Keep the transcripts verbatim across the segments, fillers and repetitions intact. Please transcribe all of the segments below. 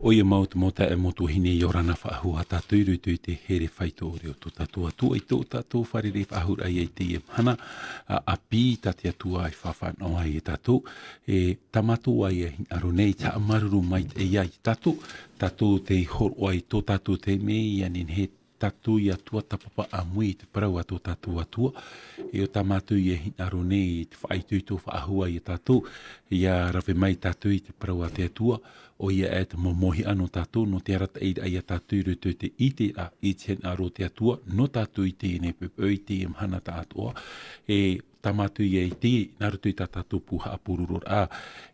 ʻOia mau te mau taeaʻe, mau tuahine, ʻia ora na faʻahou ā tātou i roto i te here faito ʻore o tō tātou Atua, i tō tātou fārerei faʻahou raʻa i teie mahana, ā, ʻāpī tā te Atua i faʻafānaʻo ai ia tātou, e tā mātou ā ʻia hinaʻaro nei, te haʻamāuruuru maitaʻi ia tātou, tātou tei hōroʻa i tō tātou taime, ʻia nehenehe tātou ʻia tuatāpapa ʻāmui i te parau a tō tātou Atua. E ʻo tā mātou ʻia hinaʻaro nei i te faʻaitoito faʻahou ia tātou, ʻia rave mai tātou i te parau a te Atua, ʻoia ē te mau mōhiʻa nō tātou, nō te arataʻi ia tātou i roto i te ʻiteraʻa, i te hinaʻaro o te Atua, nō tātou i teie nei poʻipoʻi, i teie mahana taʻatoʻa, e tā mātou ïa i ʻite, nā roto i tā tātou pū haʻapurororaʻa.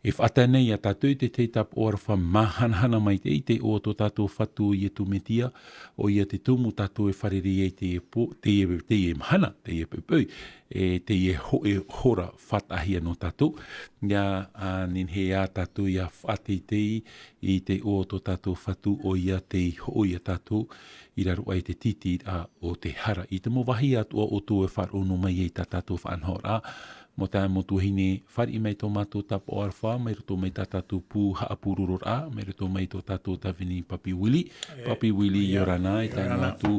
E faʻatae nei ia tātou i te tahi tāpaʻo aroha māhanahana maitaʻi, te iʻoa o tō tātou Fatu ʻo Iesu Mesia, ʻoia te tumu tātou e fārerei ai i teie pō, teie, teie mahana, teie poʻipoʻi, e teie hōʻē hora faʻataʻahia nō tātou. ʻIa, ā, nehenehe ā tātou ʻia faʻateitei i te iʻoa o tō tātou Fatu, ʻoia tei hoʻo ia tātou i raro aʻe i te tītīraʻa o te hara. I te mau vāhi atoʻa ʻoutou e faʻaroʻo noa mai ai i tā tātou faʻanahoraʻa, mau taeaʻe, mau tuahine, fāriʻi mai tō mātou tāpaʻo aroha, mai roto mai tā tātou pū haʻapurororaʻa, mai roto mai tō tātou tāvini Papi Willie. E, Papi Willie, ʻia, ʻia ora na, e ʻia ora tae noa na. Atu,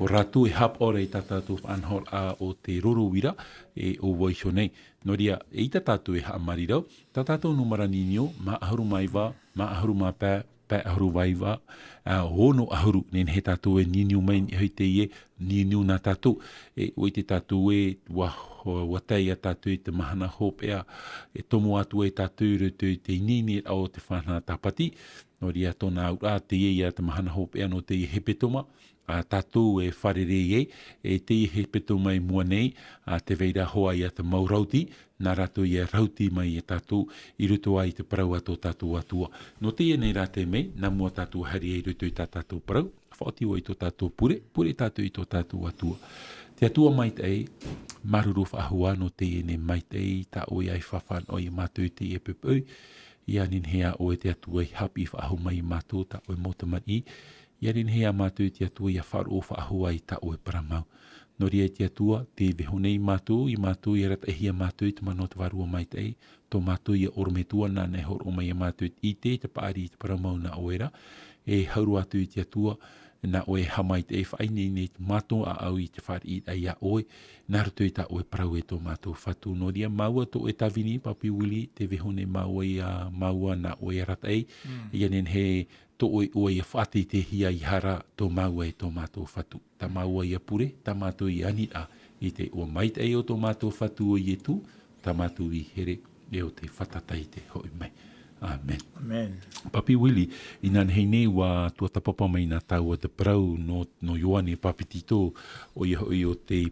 ʻo rātou e haʻapaʻo ra i tā tātou faʻanahoraʻa o te roro uira, e ʻo vau iho nei. Nō reira, eʻita tātou e haʻamāuruuru, tā tātou nūmera niuniu, maha ʻahuru mā iva, maha ʻahuru mā pae, pae ʻahuru mā iva, ā, ono ʻahuru, nehenehe tātou e niuniu mai, nehenehe teie, niuniu nā tātou. E, ʻua ʻite tātou ē, ʻua, ʻua tae ia tātou i te mahana hopeʻa, e tomo atu ai tātou i roto i te ineineraʻa o te fenua Tāpati. Nō reira tōna auraʻa, teie ïa te mahana hopeʻa nō teie hepetoma, ā, tātou e fārerei ai, e teie hepetoma i mua nei, ā, tē vai ra hoʻi ïa te mau rauti, nā rātou ïa e rauti mai ia tātou i roto aʻe i te parau a tō tātou Atua. Nō teie nei rā taime, nā mua tātou e haere ai i roto i tā tātou parau, faʻaoti ʻoe i tō tātou pure, pure tātou i tō tātou Atua. Te Atua maitaʻi, māuruuru faʻahou ā nō teie nei maitaʻi, tā ʻoe ʻia faʻafānaʻo ia mātou i teie poʻipoʻi, ʻia nehenehe ā ʻoe te Atua e haʻapiʻi faʻahou mai ia mātou, tā ʻoe mau tamariʻi, ʻia nehenehe ā mātou te Atua ʻia faʻaroʻo faʻahou ai tā ʻoe parau mau. Nō reira te Atua, tē vaiiho nei mātou, ia mātou ʻia arataʻihia mātou i te mana o te Vārua Maitaʻi, tō mātou ïa ʻorometua nāna e hōroʻa mai ia mātou i te ʻite, i te paʻari, i te parau mau nā ʻoe ra, e hau roa atu i te Atua, nā ʻoe e haʻamaitaʻi, faʻaineine tō mātou ʻāʻau i te fāriʻiraʻa ia ʻoe, nā roto i tā ʻoe parau e tō mātou Fatu. Nō reira māua tō ʻoe tāvini, Papi Willie, tē vaiiho nei māua ia māua nā ʻoe e arataʻi, Mm. ʻia nehenehe tō ʻoe iʻoa ʻia faʻateiteihia i hara tō māua e tō mātou Fatu. Tā māua ïa pure, tā mātou ïa aniraʻa i te iʻoa maitaʻi o tō mātou Fatu ʻo Iesu, tā mātou i here e ʻo tei fātata i te hoʻi mai. ʻĀmene. ʻĀmene. Papi Willie, inānahi nei ʻua tuatāpapa mai nā tāua te parau nō, nō Ioane Papetito, ʻoia hoʻi ʻo tei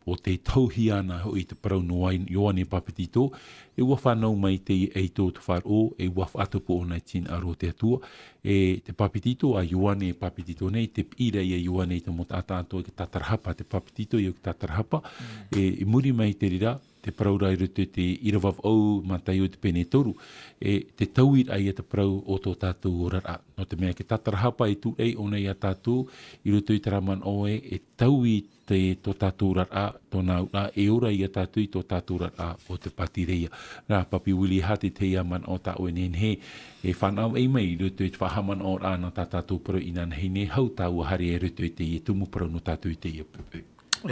ʻo tei tauhia ana hoʻi te parau nō Ioane Papetito, e ʻua fānau mai teie ʻaito o te faʻaroʻo, e ʻua faʻatupu ʻōna i te hinaʻaro o te Atua, e te Papetito a Ioane Papetito nei, tē piʻi ra ïa Ioane i te mau taʻata atoʻa i te tātarahapa, te Papetito ïa i te tātarahapa, Mm. e, i muri mai i te reira, te parau ra i roto i te ʻīrava vaʻu, Mataio te pene toru, e te taui ra ïa te parau o tō tātou oraraʻa. Nō te mea, te tātarahapa e tūraʻi ʻōna ia tātou, i roto i terā manaʻo ē, e taui te, tō tātou oraraʻa, tōna auraʻa, e ora ia tātou i tō tātou oraraʻa o te pātireia. Nā, Papi Willie, aha te tahi manaʻo tā ʻoe e nehenehe e fānaʻo ai mai i roto i te faʻahaʻamanaʻoraʻa nā tā tātou parau inānahi nei, hau tāua haere i roto i teie tumu parau nō tātou i teie poʻipoʻi.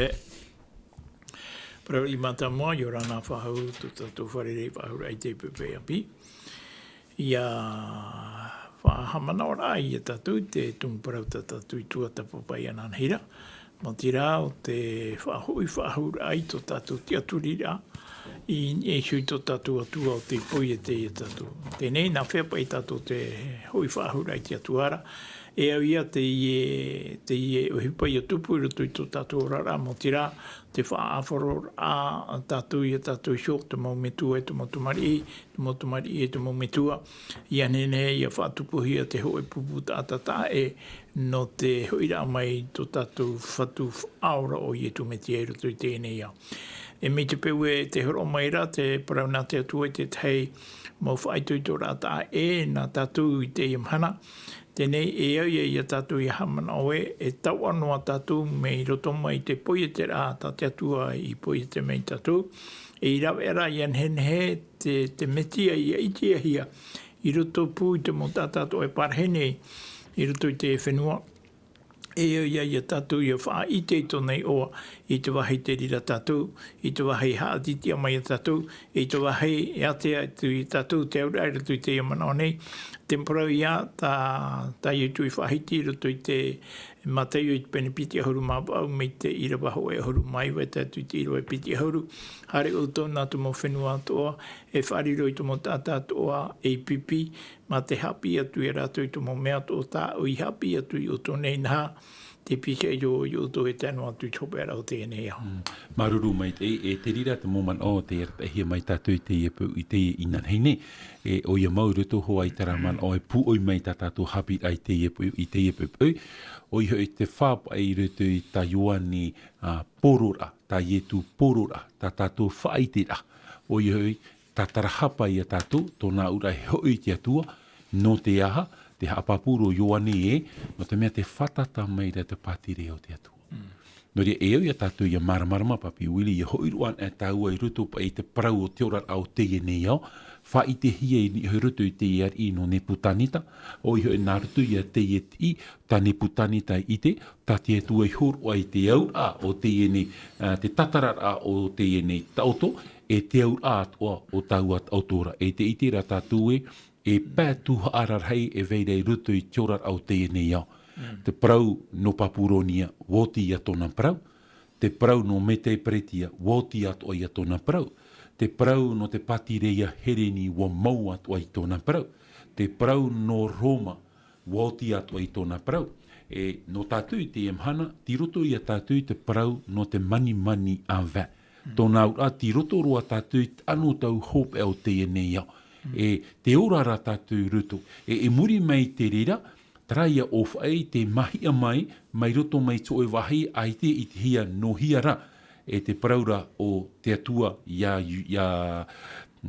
E, parau i mātāmua, ʻia ora na faʻahou tō tātou fārerei faʻahou raʻa i teie poʻipoʻi ʻāpī. ʻIa faʻahaʻamanaʻo ra ia tātou i te tumu parau tā tātou i tuatāpapa inānahi ra. Nō te reira, ʻo te faʻahoʻi faʻahou raʻa i tō tātou tiʻaturiraʻa, i, i niʻa iho i tō tātou Atua ʻo tei poiete ia tātou. Teie nei, nā hea paʻi tātou te hoʻi faʻahou raʻa i te Atua ra? E au ïa teie, teie ʻohipa ʻia tupu i roto i tō tātou oraraʻa, nō te reira, te faʻaʻāfaro ra tātou ia tātou iho, te mau metua e te mau tamariʻi, te mau tamariʻi e te mau metua, ʻia nehenehe ʻia faʻatupuhia te hōʻē pupu taʻata taʻa ʻē, nō te hoʻiraʻa mai i tō tātou Fatu Faʻaora ʻo Iesu Mesia i roto i teie nei ao. E mai te peu e tē hōroʻa mai ra te parau nā te Atua i te tahi mau faʻaitoitoraʻa taʻa ʻē nā tātou i teie mahana, teie nei e au ïa ia tātou ʻia haʻamanaʻo ē, e taoʻa noa tātou mai roto mai i te poieteraʻa tā te Atua i poiete mai ia tātou, e i rave ra ʻia nehenehe te, te Mesia ʻia ʻitehia, i roto pū i te mau taʻata atoʻa e parahi nei i roto i te fenua. E ia, ia tātou ia faʻaʻite i tōna iʻoa, i te vāhi te reira tātou, i te vāhi haʻatiʻa mai ia tātou, i te vāhi e ātea atu ia tātou te auraʻa i roto i teie manaʻo nei. Te parau ia, tā, tā Ietu i faʻahiti i roto i te Mataio i te pene piti ʻahuru mā vaʻu mai te ʻīrava hōʻē ʻahuru mā iva e tae atu i te ʻīrava piti ʻahuru. Haere ʻoutou nā te mau fenua atoʻa, e faʻariro i te mau taʻata atoʻa ei pipi, mā te haʻapiʻi atu ia rātou i te mau mea atoʻa tā ʻoe i haʻapiʻi atu ia ʻoutou nei, inaha, te pīhaʻi iho ia ʻoutou e tae noa atu i te hopeʻa o teie nei ao. Mm. Māuruuru maitaʻi, e te reira te mau manaʻo tē arataʻihia mai tātou i teie poʻi, i teie inanahi nei. E ʻoia mau i roto hoʻi i terā manaʻo e pūʻoi mai tā tātou haʻapiʻiraʻa i teie poʻi, i teie poʻi. ʻOia hoʻi te fā paʻi i roto i tā Ioane, ā, pororaʻa, tā Ietu pororaʻa, tā tātou faʻaʻiteraʻa. ʻOia hoʻi, tātarahapa ia tātou, tōna auraʻa e hoʻi i te Atua, nō te aha, tē haʻapāpū ra Ioane ē, nō te mea tē fātata mai ra te pātireia o te Atua. Mm. Nō reira, e au ia tātou ia māramarama, Papi Willie, ia hoʻi roa anaʻe tāua i roto paʻi i te parau o te oraraʻa o teie nei ao, faʻaʻitehia i niʻa i roto i teie ariʻi nō Nepukaneta, ʻoia hoʻi nā roto ia teie tiʻi, tā Nepukaneta i ʻite, tā te Atua i hōroʻa i te auraʻa o teie nei, ā, te tātararaʻa o teie nei taʻoto, e te auraʻa atoʻa o taua taʻoto ra. E tē ʻite ra tātou ē, e pae tuhaʻa rarahi e vai ra i roto i te oraraʻa o teie nei ao. Mm. Te parau nō Papuronia, ʻua oti ia tōna parau. Te parau nō Mete Peretia, ʻua oti atoʻa ia tōna parau. Te parau nō te pātireia Hereni, ʻua mau atoʻa ia tōna parau. Te parau nō Roma, ʻua oti atoʻa ia tōna parau. E, nō tātou i teie mahana, tei roto ia tātou i te parau nō te manimani ʻāvae. Mm. Tōna auraʻa, tei roto roa tātou i te anotau hopeʻa o teie nei ao. Mm. E, tē ora ra tātou i roto. E, i muri mai i te reira, terā ia ʻōfaʻi tē māhia mai, mai roto mai i te hōʻē vāhi, ʻaita e ʻitehia nō hea rā. E te parau ra o te Atua ia, ia,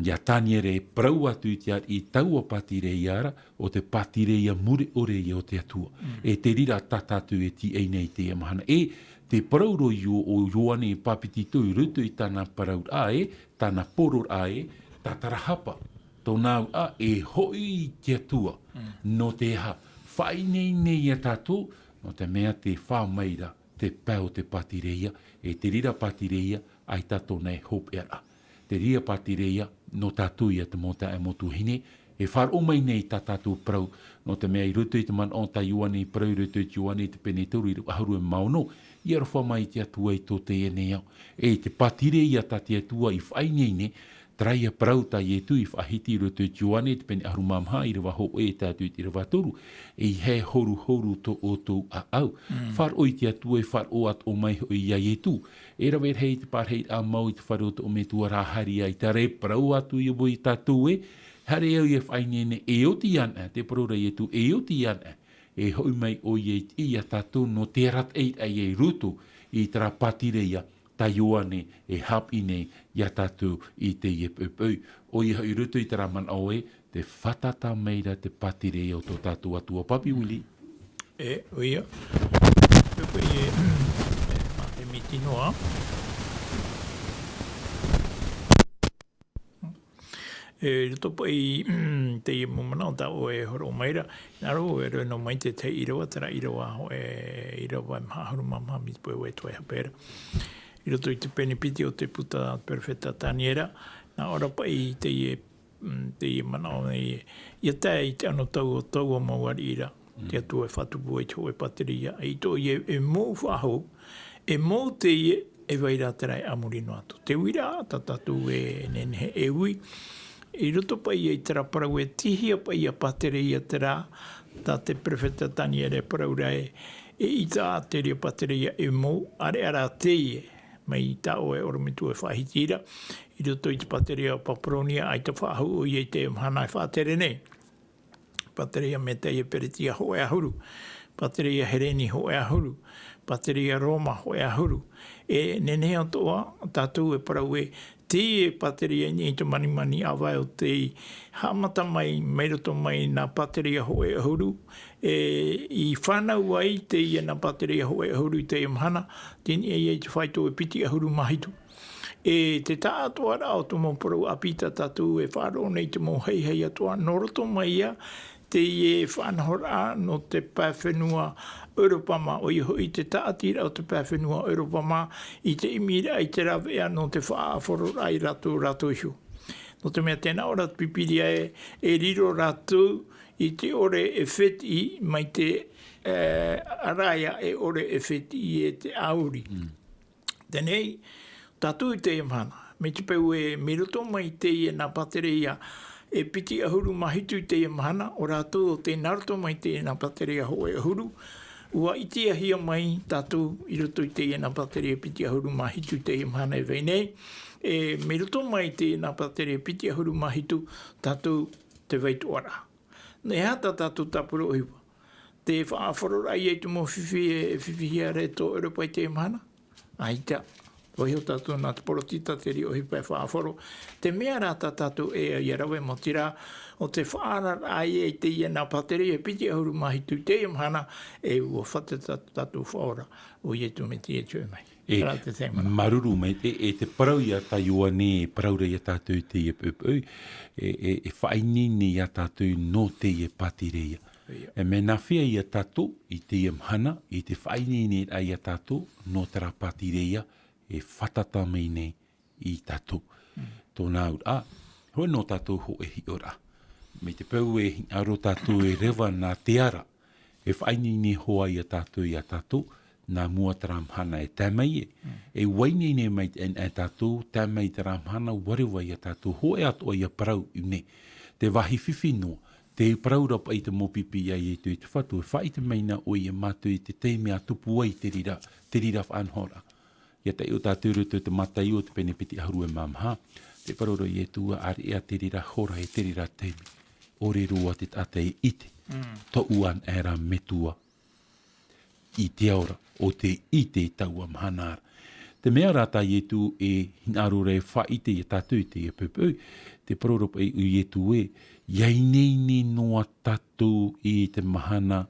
ia Taniera e parau atu i te ariʻi i taua pātireia ra, ʻo te pātireia mure ʻore ia o te Atua. Mm. E te reira tā tātou e tīaʻi nei i teie mahana. E te parau ra o Io-, o Ioane Papetito i roto i tāna parauraʻa ē, tāna pororaʻa ē, tātarahapa. Tōna auraʻa e hoʻi i te Atua. Mm. Nō te aha, faʻaineine ia tātou, nō te mea tē fā mai ra te pae o te pātireia, e te reira pātireia, ʻaita tōna e hopeʻa ra. Te reira pātireia, nō tātou ia te mau taeaʻe, mau tuahine, e faʻaroʻo mai nei tā tātou parau, nō te mea i roto i te manaʻo tā Ioane i parau i roto i te Ioane i te pene toru ʻīrava ʻahuru e mā ono, ʻia aroha mai te Atua i tō teie nei ao. E te pātireia tā te Atua i faʻaineine, terā ia parau tā Ietu i faʻahiti i roto i te Ioane, te pene ʻahuru mā maha, ʻīrava hōʻē e tae atu i te ʻīrava toru, ʻeiaha e horuhoru tō ʻoutou ʻāʻau. Mm. Faʻaroʻo i te Atua e faʻaroʻo atoʻa mai hoʻi ia Ietu. E rave rahi te pārahiraʻa mau i te fare o tō metua ra, haere ʻaita rā e parau atu ia vau ia tātou ē, haere au ʻia faʻaineine, e oti anaʻe, te parau ra Ietu, e oti anaʻe. E hoʻi mai ʻoia i, ia tātou nō te arataʻi i roto i terā pātireia, tā Ioane e haʻapiʻi nei ia tātou i teie poʻipoʻi. ʻOia hoʻi i roto i terā manaʻo ē, tē fātata mai ra te pātireia o tō tātou Atua, Papi Willie. E, ʻoia. Poʻipoʻi ē, e, mā te miti noa. E, i roto paʻi i teie mau manaʻo tā ʻoe e hōroʻa mai ra, nā roto e rave noa mai te tahi ʻīrava, terā ʻīrava, e, ʻīrava e maha ʻahuru mā maha, mai te peu e tuaʻi hape ra. I roto i te pene piti o te puta perofeta Taniera, nā ʻō ra paʻi i teie, mm, teie manaʻo nei, ʻia tae i te anotau o taua mau ariʻi ra, Mm. te Atua e faʻatupu ai te hōʻē pātireia, ʻaita ʻoia e, e mou faʻahou, e mou teie, e vai ra terā e a muri noa atu. Te uiraʻa, tā tātou e nehenehe e ui. I roto paʻi i terā parau e tīhia paʻi ia pātireia terā, tā te perofeta Taniera e parau ra ē, eʻita te reira pātireia e mou, ʻāreʻa rā teie, mai tā ʻoe ʻorometua e faʻahiti ra, i roto i te pātireia o Papuronia, ʻaita faʻahou ʻoia i te mahana e faʻatere nei. Pātireia Metaia Peretia hōʻē ʻahuru, pātireia Hereni hōʻē ʻahuru, pātireia Roma hōʻē ʻahuru. E nehenehe atoʻa tātou e parau ē, teie pātireia i niʻa i te manimani ʻāvae o tei haʻamata mai, mai roto mai nā pātireia hōʻē ʻahuru, e, i fānau ai teie nā pātireia hōʻē ʻahuru i teie mahana, tei niʻa ia i te faito e piti ʻahuru mā hitu. E te taʻatoʻaraʻa o te mau parau ʻāpī tā tātou e faʻaroʻo nei i te mau haihai atoʻa, nō roto mai ia teie faʻanahoraʻa nō te pae fenua ʻEuropa mā, ʻoia hoʻi te tāʻatiraʻa o te pae fenua ʻEuropa mā, i te ʻimiraʻa i te rāveʻa nō te faʻaʻāfaro i rātou, rātou iho. Nō te mea tēnā ʻō ra te Pīpīria e, e riro rātou i te ʻore e fētiʻi mai te, e, ʻaraia e ʻore e fētiʻi e te ʻāuri. Teie nei, tātou i teie mahana, mai te peu e, mai roto mai teie nā Pātereia e piti ʻahuru mā hitu i teie mahana, ʻo rātou ʻo tē nā roto mai teie nā Pātereia hōʻē ʻahuru, ʻua ʻitehia mai tātou i roto i teie nā Pātereia piti ʻahuru mā hitu i teie mahana e vai nei, e mai roto mai teie nā Pātereia piti ʻahuru mā hitu, tātou te vai atoʻa ra. E aha tā tātou tāpura ʻohipa? Te faʻaʻāfaroraʻa ia i te mau fifi e, e fifihia ra e tō ʻEuropa i teie mahana? ʻAita. Vaiiho tātou nā te Porotesitante te reira ʻohipa e faʻaʻāfaro. Te mea rā tā tātou e, ia rave, maoti rā, ʻo te faʻaararaʻa ia i teie nā Pātereia piti ʻahuru mā hitu i teie mahana, e ʻua fatu tā tātou Faʻaora, ʻo Iesu Mesia e tuʻu mai. E, Terā te tēmana. Māuruuru maitaʻi, e te parau ia tā Ioane, e parau ra ia tātou i teie poʻipoʻi, e, e, e faʻaineine ia tātou nō teie Pātereia. ʻOia. E mea nāfea ia tātou i teie mahana, i te faʻaineineraʻa ia tātou nō terā Pātereia e fātata mai nei ia tātou. Mm. Tōna auraʻa, hōʻē nō tātou hōʻē hiʻoraʻa. Mai te peu e hinaʻaro tātou e reva nā te ara, e faʻaineine hoʻi ia tātou, ia tātou, nā mua terā mahana e tae mai e. Mm. E ʻua ineine mai, e, e tātou, tae mai terā mahana ʻua reva ia tātou, hōʻē atoʻa ia parau i ʻō nei. Te vāhi fifi noa, te parau ra paʻi te mau pipi ia Iesu i te Fatu, e faʻaʻite mai na ʻoe ia mātou i te taime ʻa tupu ai te reira, te reira faʻanahoraʻa. Ia taiʻo tātou i roto i te Mataio te pene piti ʻahuru e mā maha, te parau ra Iesu, ʻa ʻāreʻa te reira hora e te reira taime, ʻore roa te taʻata e ʻite, Mm. tōʻu anaʻe ra Metua, i te ao ra, ʻo tē ʻite i taua mahana ra. Te mea rā tā Iesu e hinaʻaro ra e faʻaʻite ia tātou i teie poʻipoʻi, te parau ra paʻi ʻo Iesu ē, ʻia ineine noa tātou i te mahana,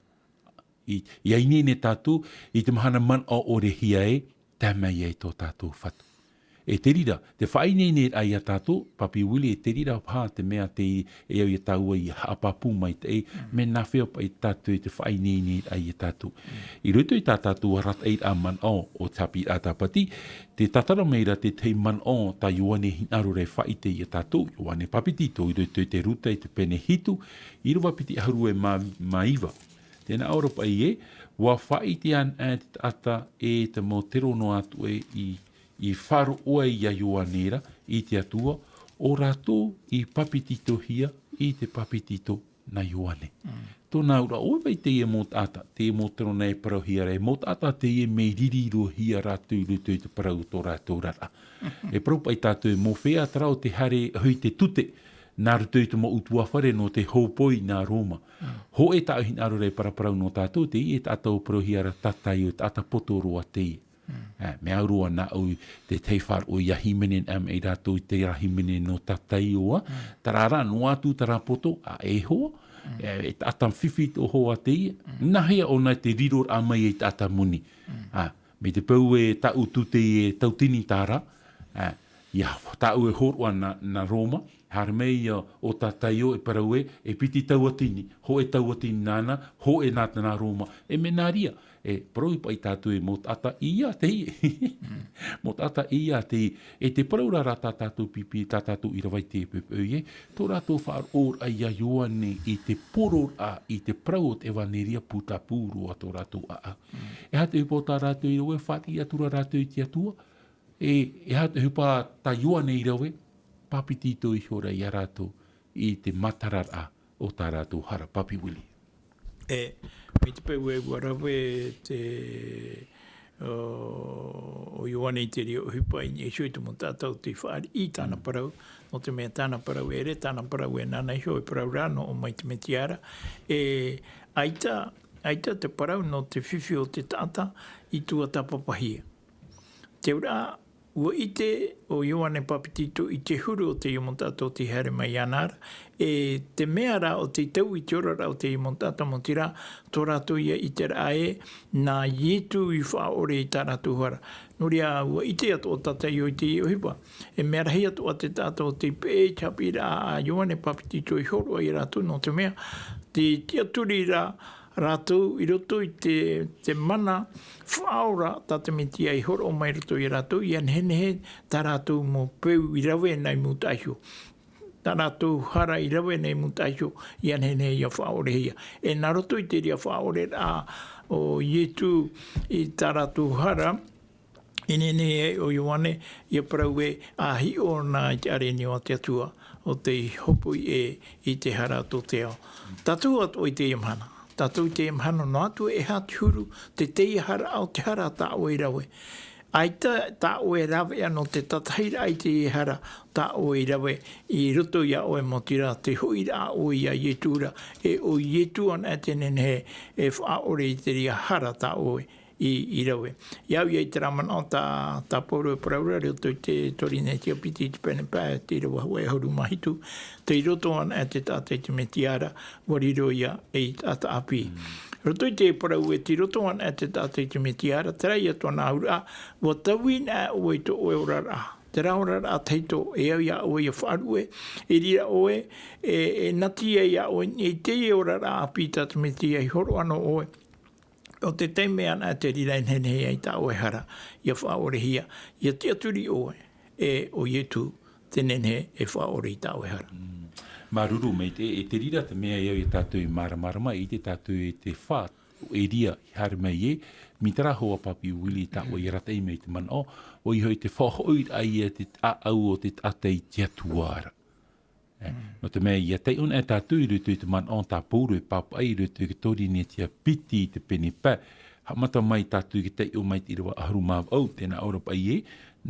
i, ʻia ineine tātou i te mahana manaʻo ʻorehia e tae mai ai tō tātou Fatu. E te reira, te faʻaineineraʻa ia tātou, Papi Willie, e te reira paha te mea te, e au ia tāua ʻia haʻapāpū maitaʻi, Mm. mea nāfea paʻi tātou i te faʻaineineraʻa ia tātou. Mm. I roto i tā tātou arataʻiraʻa manaʻo o te haʻapiʻiraʻa Tāpati, tē tātara mai ra te tahi manaʻo tā Ioane hinaʻaro ra e faʻaʻite ia tātou, Ioane Papetito, i roto i te Ruta i te pene hitu, ʻīrava piti ʻahuru e mā, mā iva. Tēnā ʻō ra paʻi ē, ʻua faʻaʻite anaʻe te taʻata e te mau tero noa atu ē i, i faʻaroʻo ai ia Ioane ra i te Atua, ʻo rātou i papetitohia i te papetito nā Ioane. Mm. Tōna auraʻa, ʻoia paʻi teie mau taʻata, teie mau tero noa e parauhia ra, e mau taʻata teie mea ririrohia rātou i roto i te parau o tō rātou oraraʻa. E parau paʻi tātou, e mō fea terā ʻo tē haere hoʻi te tute, nā roto i te mau ʻutuāfare nō te hōpoi nā Roma. Mm. Hōʻē tāʻu hinaʻaro ra e paraparau nō tātou, teie taʻata ʻua parauhia ra tā Taio, taʻata poto roa teie. Mm. Ā, mea au roa nāʻu i te tahi faʻaroʻo ia hīmene, ā, mai rātou i terā hīmene nō tā Taio, ā. Mm. Terā rā, noa atu terā poto, ā, e hoa, Mm. e, e taʻata fifi tō hoa teie. Mm. Nāhea ʻōna te riroraʻa mai i taʻata moni. Mm. Ā, mai te peu e tāʻu tute e tauatini tāra, ā, ia tāʻu e hōroʻa nā, nā Roma, haere mai ia ʻo tā Taio e parau ē, e piti tauatini, hōʻē tauatini nāna, hōʻē nā, nā Roma, e mea nā reira, e parau paʻi tātou e mau taʻata ʻia teie. Mm. Mau taʻata ʻia teie, e te parau ra rā tā tātou pipi, tā tātou ʻīrava i teie poʻipoʻi ē, tō rātou faʻaroʻoraʻa ia Ioane i te poroʻraʻa, i te parau o te ʻevaneria pūtapū roa tō rātou ʻāʻau. Mm. E aha te ʻohipa o tā rātou i rave, faʻariʻi atu ra rātou i te Atua, e, e aha te ʻohipa tā Ioane i rave, papetito ihora ia rātou i te matararaʻa o tā rātou hara, Papi Willie. E, mai te peu e ʻua rave te, ʻo, ʻo Ioane i te reira ʻohipa i niʻa iho i te mau taʻata ʻo tē faʻariʻi i tāna Mm. parau, nō te mea tāna parau e ʻere, tāna parau e nāna iho e parau ra, nō ʻō mai te Mesia ra. E, ʻaita, ʻaita te parau nō te fifi o te taʻata i tuatāpapahia. Te auraʻa, ua ʻite ʻo Ioane Papetito i te huru o teie mau taʻata tei haere mai iāna ra, e te mea rā ʻo tei taui i te oraraʻa o teie mau taʻata, mau tīrā, tō rātou ia ʻiteraʻa ē, nā Ietu i faʻaʻore i tā rātou hara. Nō reira, ua ʻite atoʻa tātou i teie ʻohipa. E mea rahi atoʻa te taʻata tei peʻe i te haʻapiʻiraʻa a Ioane Papetito i hōroʻa ia rātou, nō te mea, tē tiʻaturi ra rātou i roto i te, te mana faʻaora tā te Metia i hōroʻa mai i roto ia rātou, ia nehenehe tā rātou mau peu i rave nei mūtaʻa iho. Tā rātou hara i rave nei mūtaʻa iho, ia nehenehe ia faʻaʻorehia. E nā roto i te reira faʻaʻoreraʻa o Ietu i tā rātou hara, i nehenehe ai ʻo Ioane ia parau ē, ʻa hiʻo na i te ʻāreʻa nō te Atua, ʻo tei hopoi ē i te hara tō te ao. Tātou atoʻa i teie mahana. Tātou i teie mahana noa atu e aha te huru, te, teie hara, ʻo te hara tā ʻoe i rave. ʻAita tā ʻoe e rave ʻana te tātaʻuraʻa i teie hara tā ʻoe i rave i roto ia ʻoe, mau tīrā, te hoʻiraʻa ʻoe ia Ietu ra, e ʻo Ietu anaʻe tē nehenehe e faʻaʻore i te reira hara tā ʻoe i, i rave. ʻIa au ia i terā manaʻo tā, tā Pauro e parau ra i roto i te Korinetia piti i te pene pae, te ʻīrava hōʻē ʻahuru mā hitu, tei roto anaʻe te taʻata i te Metia ra, ʻua riro ia ei taʻata ʻāpī. Mm. Roto i te parau ē, tei roto anaʻe te taʻata i te Metia ra, terā ia tōna auraʻa, ʻua taui anaʻe ʻoe i tō ʻoe oraraʻa. Terā oraraʻa tahito, e au ia ʻoe ia faʻaruʻe, i reira ʻoe, e, e nati ai ia ʻoe, i teie oraraʻa ʻāpī tā te Metia i hōroʻa nō ʻoe. ʻO te taime anaʻe tē reira e nehenehe ai tā ʻoe hara ia faʻaʻorehia, ia tiʻaturi ʻoe, e ʻo Ietu tē nehenehe e faʻaʻore i tā ʻoe hara. Mm. Māuruuru maitaʻi, e te reira te mea e au ia tātou e māramarama, e ʻite tātou e te fā ʻo Eria i haere mai ē, mai terā hoʻi a Papi Willie tā ʻoe i arataʻi mai i te manaʻo, ʻoia hoʻi te faʻahoʻiraʻa ia te ʻāʻau o te taʻata i te Atua ra. E, nō te mea, ʻia taiʻo anaʻe tātou i roto i te manaʻo tā Pauro e pāpaʻi i roto i te Korinetia piti i te pene pae, haʻamata mai tātou i te taiʻo mai te ʻīrava ʻahuru mā vaʻu, tē nā ʻō ra paʻi ē,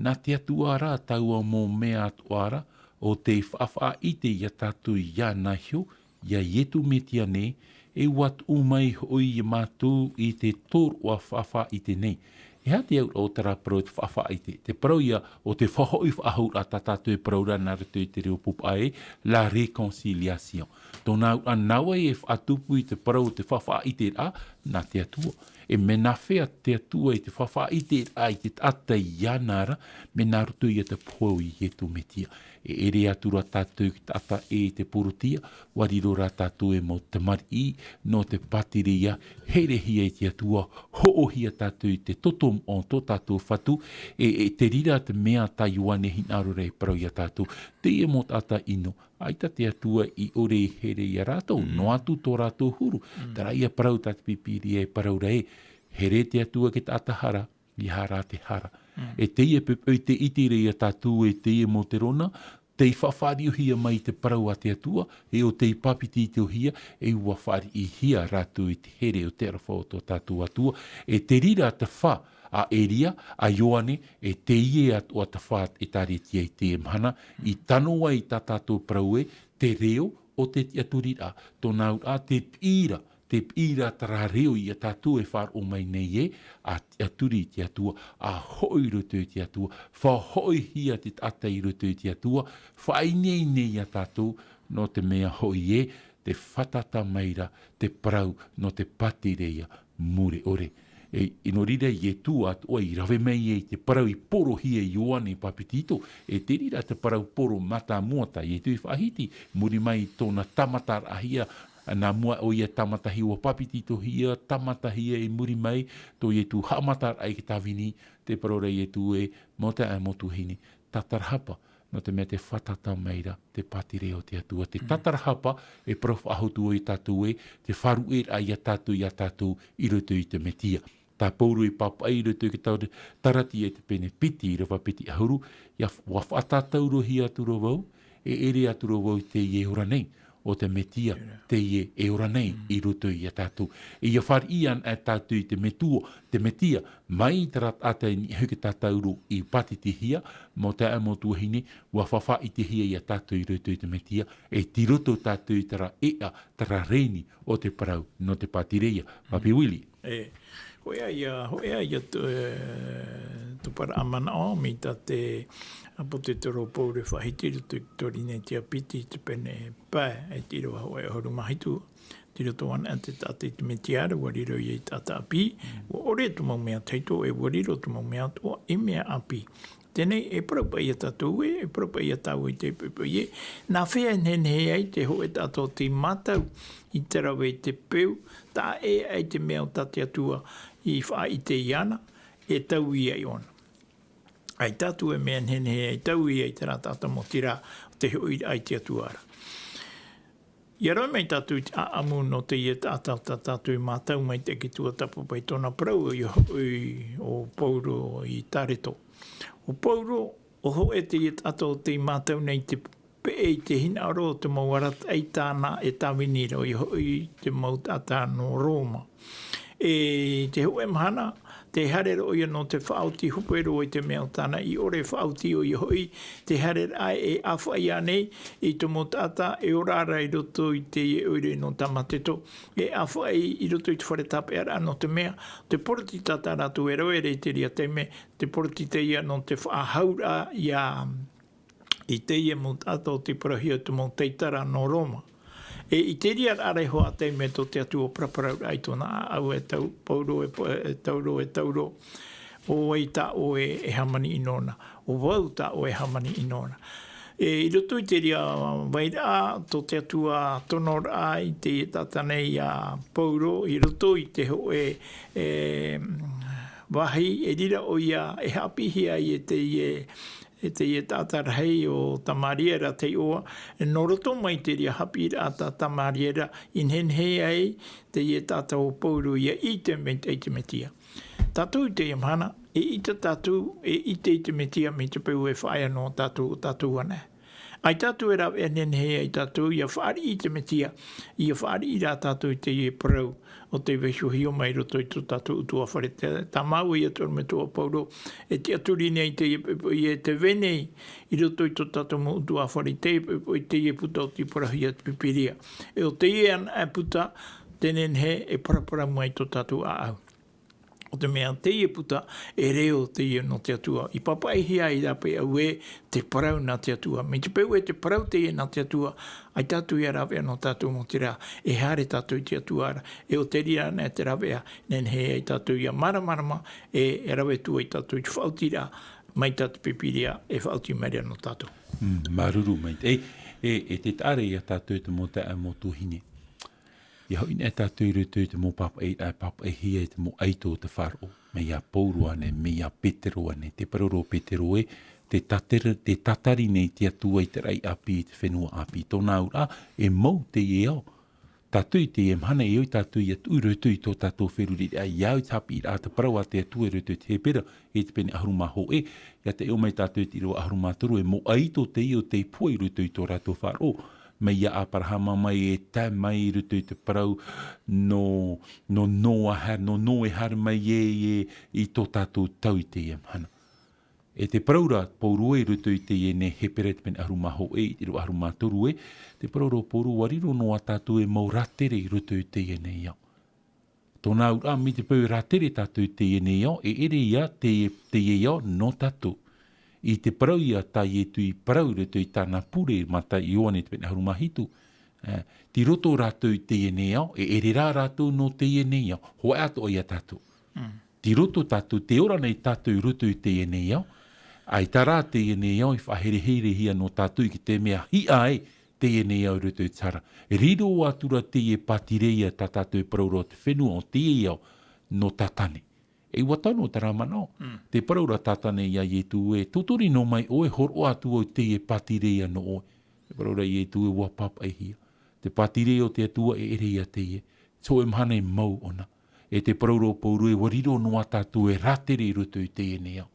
nā te Atua rā taua mau mea atoʻa ra, ʻo tei faʻafaʻaʻite ia tātou iāna iho, ia Ietu Metia nei, e ʻua tuʻu mai hoʻi ia mātou i te tōroʻa faʻafaʻaʻite nei. E aha te auraʻa o terā parau te faʻafaʻaʻite? Te parau ia o te faʻahoʻi faʻahou ra tā tātou e parau ra nā roto i te reo pāpū ē, la réconciliation. Tōna auraʻa nā vai e faʻatupu i te parau o te faʻafaʻaʻiteraʻa, nā te Atua. E mea nāfea te Atua i te faʻafaʻaʻiteraʻa i te taʻata iāna ra, mea nā roto ia te pohe o Ietu Metia. E ʻere atu ra tātou i te taʻata ʻē i te porotia, ʻua riro rā tātou e mau tamariʻi, nō te pātireia, herehia e te Atua, hoʻohia tātou i te toto o tō tātou Fatu, e, e te reira te mea tā Ioane e hinaʻaro ra e parau ia tātou, teie mau taʻata ʻino, ʻaita te Atua i ʻore i here ia rātou, noa atu tō rātou huru, terā ia parau tā te Pīpīria e parau ra ē, here te Atua i te taʻata hara, ʻeiaha rā te hara. E teie poʻipoʻi tē ʻite ra ia tātou e teie mau terona, tei faʻafāriuhia mai te parau a te Atua, e ʻo tei pāpetitohia, e ʻua fāriʻihia rātou i te here o te aroha o tō tātou Atua, e te reira te fā a Eria, a Ioane, e teie atoʻa te fā ʻĒtārētia i teie mahana, i tano ai tā tātou parau ē, te reo o te tiʻaturiraʻa, tōna auraʻa te piʻi ra, te piʻi ra terā reo ia tātou e faʻaroʻo mai nei ē, ʻa tiʻaturi i te Atua, ʻa hoʻo i roto i te Atua, faʻahoʻihia te taʻata i roto i te Atua, faʻaineine ia tātou, nō te mea hoʻi ē, tē fātata mai ra te parau nō te pātireia mure ʻore. E, e nō reira Ietu atoʻa i rave mai ai te parau i porohia e Ioane Papetito, e te reira te parau poro mātāmua tā Ietu i faʻahiti, muri mai i tōna tāmataraʻahia, nā mua ʻoia tāmatahia ʻua papetitohia, tāmatahia i muri mai, tō Ietu haʻamataraʻa i te tāvini, tē parau ra Ietu ē, mau taeaʻe mau tuahine, tātarahapa, nō te mea tē fātata mai ra te pātireia o te Atua, te tātarahapa, e parau faʻahou atu ai tātou ē, te faʻaruʻeraʻa ia tātou, ia tātou, i roto i te Metia. Tā Pauro i pāpaʻi i roto i te Tau-, Taratia i te pene piti, ʻīrava piti ʻahuru, ia f-, ʻua faʻatātaurohia atu ra vau, e ʻere atu ra vau i teie e ora nei, ʻo te Metia, teie e ora nei, i roto ia tātou. E ʻia fāriʻi anaʻe tātou i te Metua, te Metia, mai terā taʻata i niʻa iho i te tātauro i pātitihia, mau taeaʻe mau tuahine, ʻua faʻafaʻaʻitehia ia tātou i roto i te Metia, e tei roto tātou i terā ʻēʻa, terā rēni o te parau, nō te pātireia. Papi Willie. E, hōʻē ā ia, hōʻē ā ia tō, e, Tuparaʻa manaʻo, mai tā te ʻāpōsetolo Pauro e faʻahiti i roto i te Korinetia piti, te pene pae, e te ʻīrava hōʻē ʻahuru mā hitu, tei roto anaʻe te taʻata i te Mesia ra, ʻua riro ïa ei taʻata ʻāpī, ʻua ʻore te mau mea tahito, e ʻua riro te mau mea atoʻa ei mea ʻāpī. Teie nei, e parau paʻi ia tātou ē, e parau paʻi ia tāua i teie poʻipoʻi ē, nā hea e nehenehe ai te hōʻē taʻata o tei mātau i te rave i te peu, taʻa ʻē aʻe i te mea o tā te Atua i faʻaʻite iāna, e taui ai ʻōna. ʻAita atu e mea nehenehe e taui ai terā taʻata, mau terā, o te hoʻiraʻa i te Atua ra. ʻIa rave mai tātou i te ʻāʻamu nō teie taʻata tā tātou i mātau mai te ʻEiki tuatāpapa i tōna parau, ʻoia hoʻi ʻo Pauro i Tareto. ʻO Pauro, ʻo hōʻē teie taʻata o tei mātau nei te peʻe i te hinaʻaro o te mau arataʻi tāna e tāvini ra, ʻoia hoʻi te mau taʻata nō Roma. E te hōʻē mahana, tē haere ra ʻoia nō te faʻaoti hope roa i te mea o tāna i ʻore e faʻaoti, ʻoia hoʻi, tē haere ra ʻae e ʻāfaʻi ānei i te mau taʻata e ora ra i roto i teie ʻoire nō Tamateto, e ʻāfaʻi i roto i te fare tāpeʻaraʻa, nō te mea, te poritita tā rātou e rave ra i terā taime, te poritita ïa nō te faʻahauraʻa ïa i teie mau taʻata o tei parauhia te mau taitara nō Roma. E i terā ra ʻāreʻa hoʻi taime tō te Atua paraparauraʻa i tōna ʻāʻau e tau, Pauro e, e tauro, e tauro, ʻo vai tā ʻoe e hāmani nōna, ʻo vau tā ʻoe e hāmani nōna. E i roto i terā vairaʻa, tō te Atua tonoraʻa i te taʻata nei a Pauro, i roto i te hōʻē, e, vāhi, e riro ʻoia e haʻapiʻihia ai e teie, e teie taʻata rahi ʻo Tamaria ra te iʻoa, nō roto mai terā haʻapiʻiraʻa tā Tamaria ra i nehenehe ai teie taʻata ʻo Pauro ʻia ʻite mai i te Mesia. Tātou i teie mahana, e ʻite tātou, e ʻite i te Mesia mai te peu e faʻaea nō tātou, ʻo tātou anaʻe. ʻAita atu e rāveʻa nehenehe ai tātou ʻia fāriʻi i te Mesia, ʻia fāriʻi rā tātou i teie parau o tei vaihohio mai i roto i tō tātou ʻutuāfare. Te, tā māua ïa te ʻorometua ʻo Pauro, e tiʻaturi nei i teie poʻipoʻi ē, tē vai nei i roto i tō tātou mau ʻutuāfare, i teie poʻipoʻi, teie puta o tei parauhia te Pīpīria. E ʻo teie anaʻe puta, tē nehenehe e paraparau mai tō tātou ʻāʻau. ʻO te mea teie puta, e reo teie nō te Atua. I pāpaʻihia ai rāpae au ē, te parau nā te Atua. Mai te peu ē te parau teie nā te Atua, ʻaita atu ïa rāveʻa nō tātou, mau terā, e haere tātou i te Atua ra. E ʻo terā anaʻe te rāveʻa, nehenehe ai tātou ʻia māramarama, e, e rave atu ai tātou i te faʻaotiraʻa, mai tā te Pīpīria, e faʻaoti mai ra nō tātou. Mm, māuruuru maitaʻi. E, e, e te taʻa ra ia tātou te mau taeaʻe, mau tuahine. ʻIa hoʻi anaʻe tātou i roto i te mau pāpaʻi, ā, pāpaʻihia i te mau ʻaito o te faʻaroʻo. Mai iā Pauro ānei, mai iā Petero ānei, te parau ra ʻo Petero ē, tē tātari, tē tātari nei te Atua i te raʻi ʻāpī, i te fenua ʻāpī. Tōna auraʻa, e mau teie ao. Tātou i teie mahana, e ʻoi tātou ʻia tuʻu i roto i tō tātou feruriraʻa, ʻia au i te haʻapiʻiraʻa, te parau a te Atua i roto i te Hepera, i te pene ʻahuru mā hōʻē, ʻia taiʻo mai tātou i te ʻīrava ʻahuru mā toru, e mau ʻaito teie ʻo tei pohe i roto i tō rātou faʻaroʻo, mai iā ʻĀparahama mai e tae mai i roto i te parau nō, nō Noa, haere, nō Noa e haere mai ē, ē, i tō tātou tau i teie mahana. E te parau ra Pauro ē i roto i teie nei Hepera i te pene ʻahuru mā hōʻē, i te ʻīrava ʻahuru mā toru ē, te parau ra Pauro, ʻua riro noa tātou e mau rātere i roto i teie nei ao. Tōna auraʻa, mai te peu e rātere tātou i teie nei ao, e ʻere ïa te, teie ao nō tātou. I te parau ïa tā Ietu i parau i roto i tāna pure, mai tā Ioane i te pene ʻahuru mā hitu, ē, tei roto rātou i teie nei ao, e ʻere rā rātou nō teie nei ao, hōʻē atoʻa ia tātou. Mm. Tei roto tātou, tē ora nei tātou i roto i teie nei ao, ʻaita rā teie nei ao i faʻahereherehia nō tātou i te mea hiʻa ai, teie nei ao i roto i te hara. E riro atu ra teie pātireia tā tātou e parau ra o te fenua, ʻo teie ao nō Tātane. E ʻua tano terā manaʻo. Mm. Tē parau ra Tātane iā Ietu ē, tūturi noa mai ʻoe, hōroʻa atu au i teie pātireia nō ʻoe. Tē parau ra Ietu ē, ʻua pāpaʻihia. Te pātireia o te Atua, e ʻere ïa teie. Te hōʻē mahana e mau ʻōna. E te parau ra Pauro ē, ʻua riro noa tātou e rātere i roto i teie nei ao.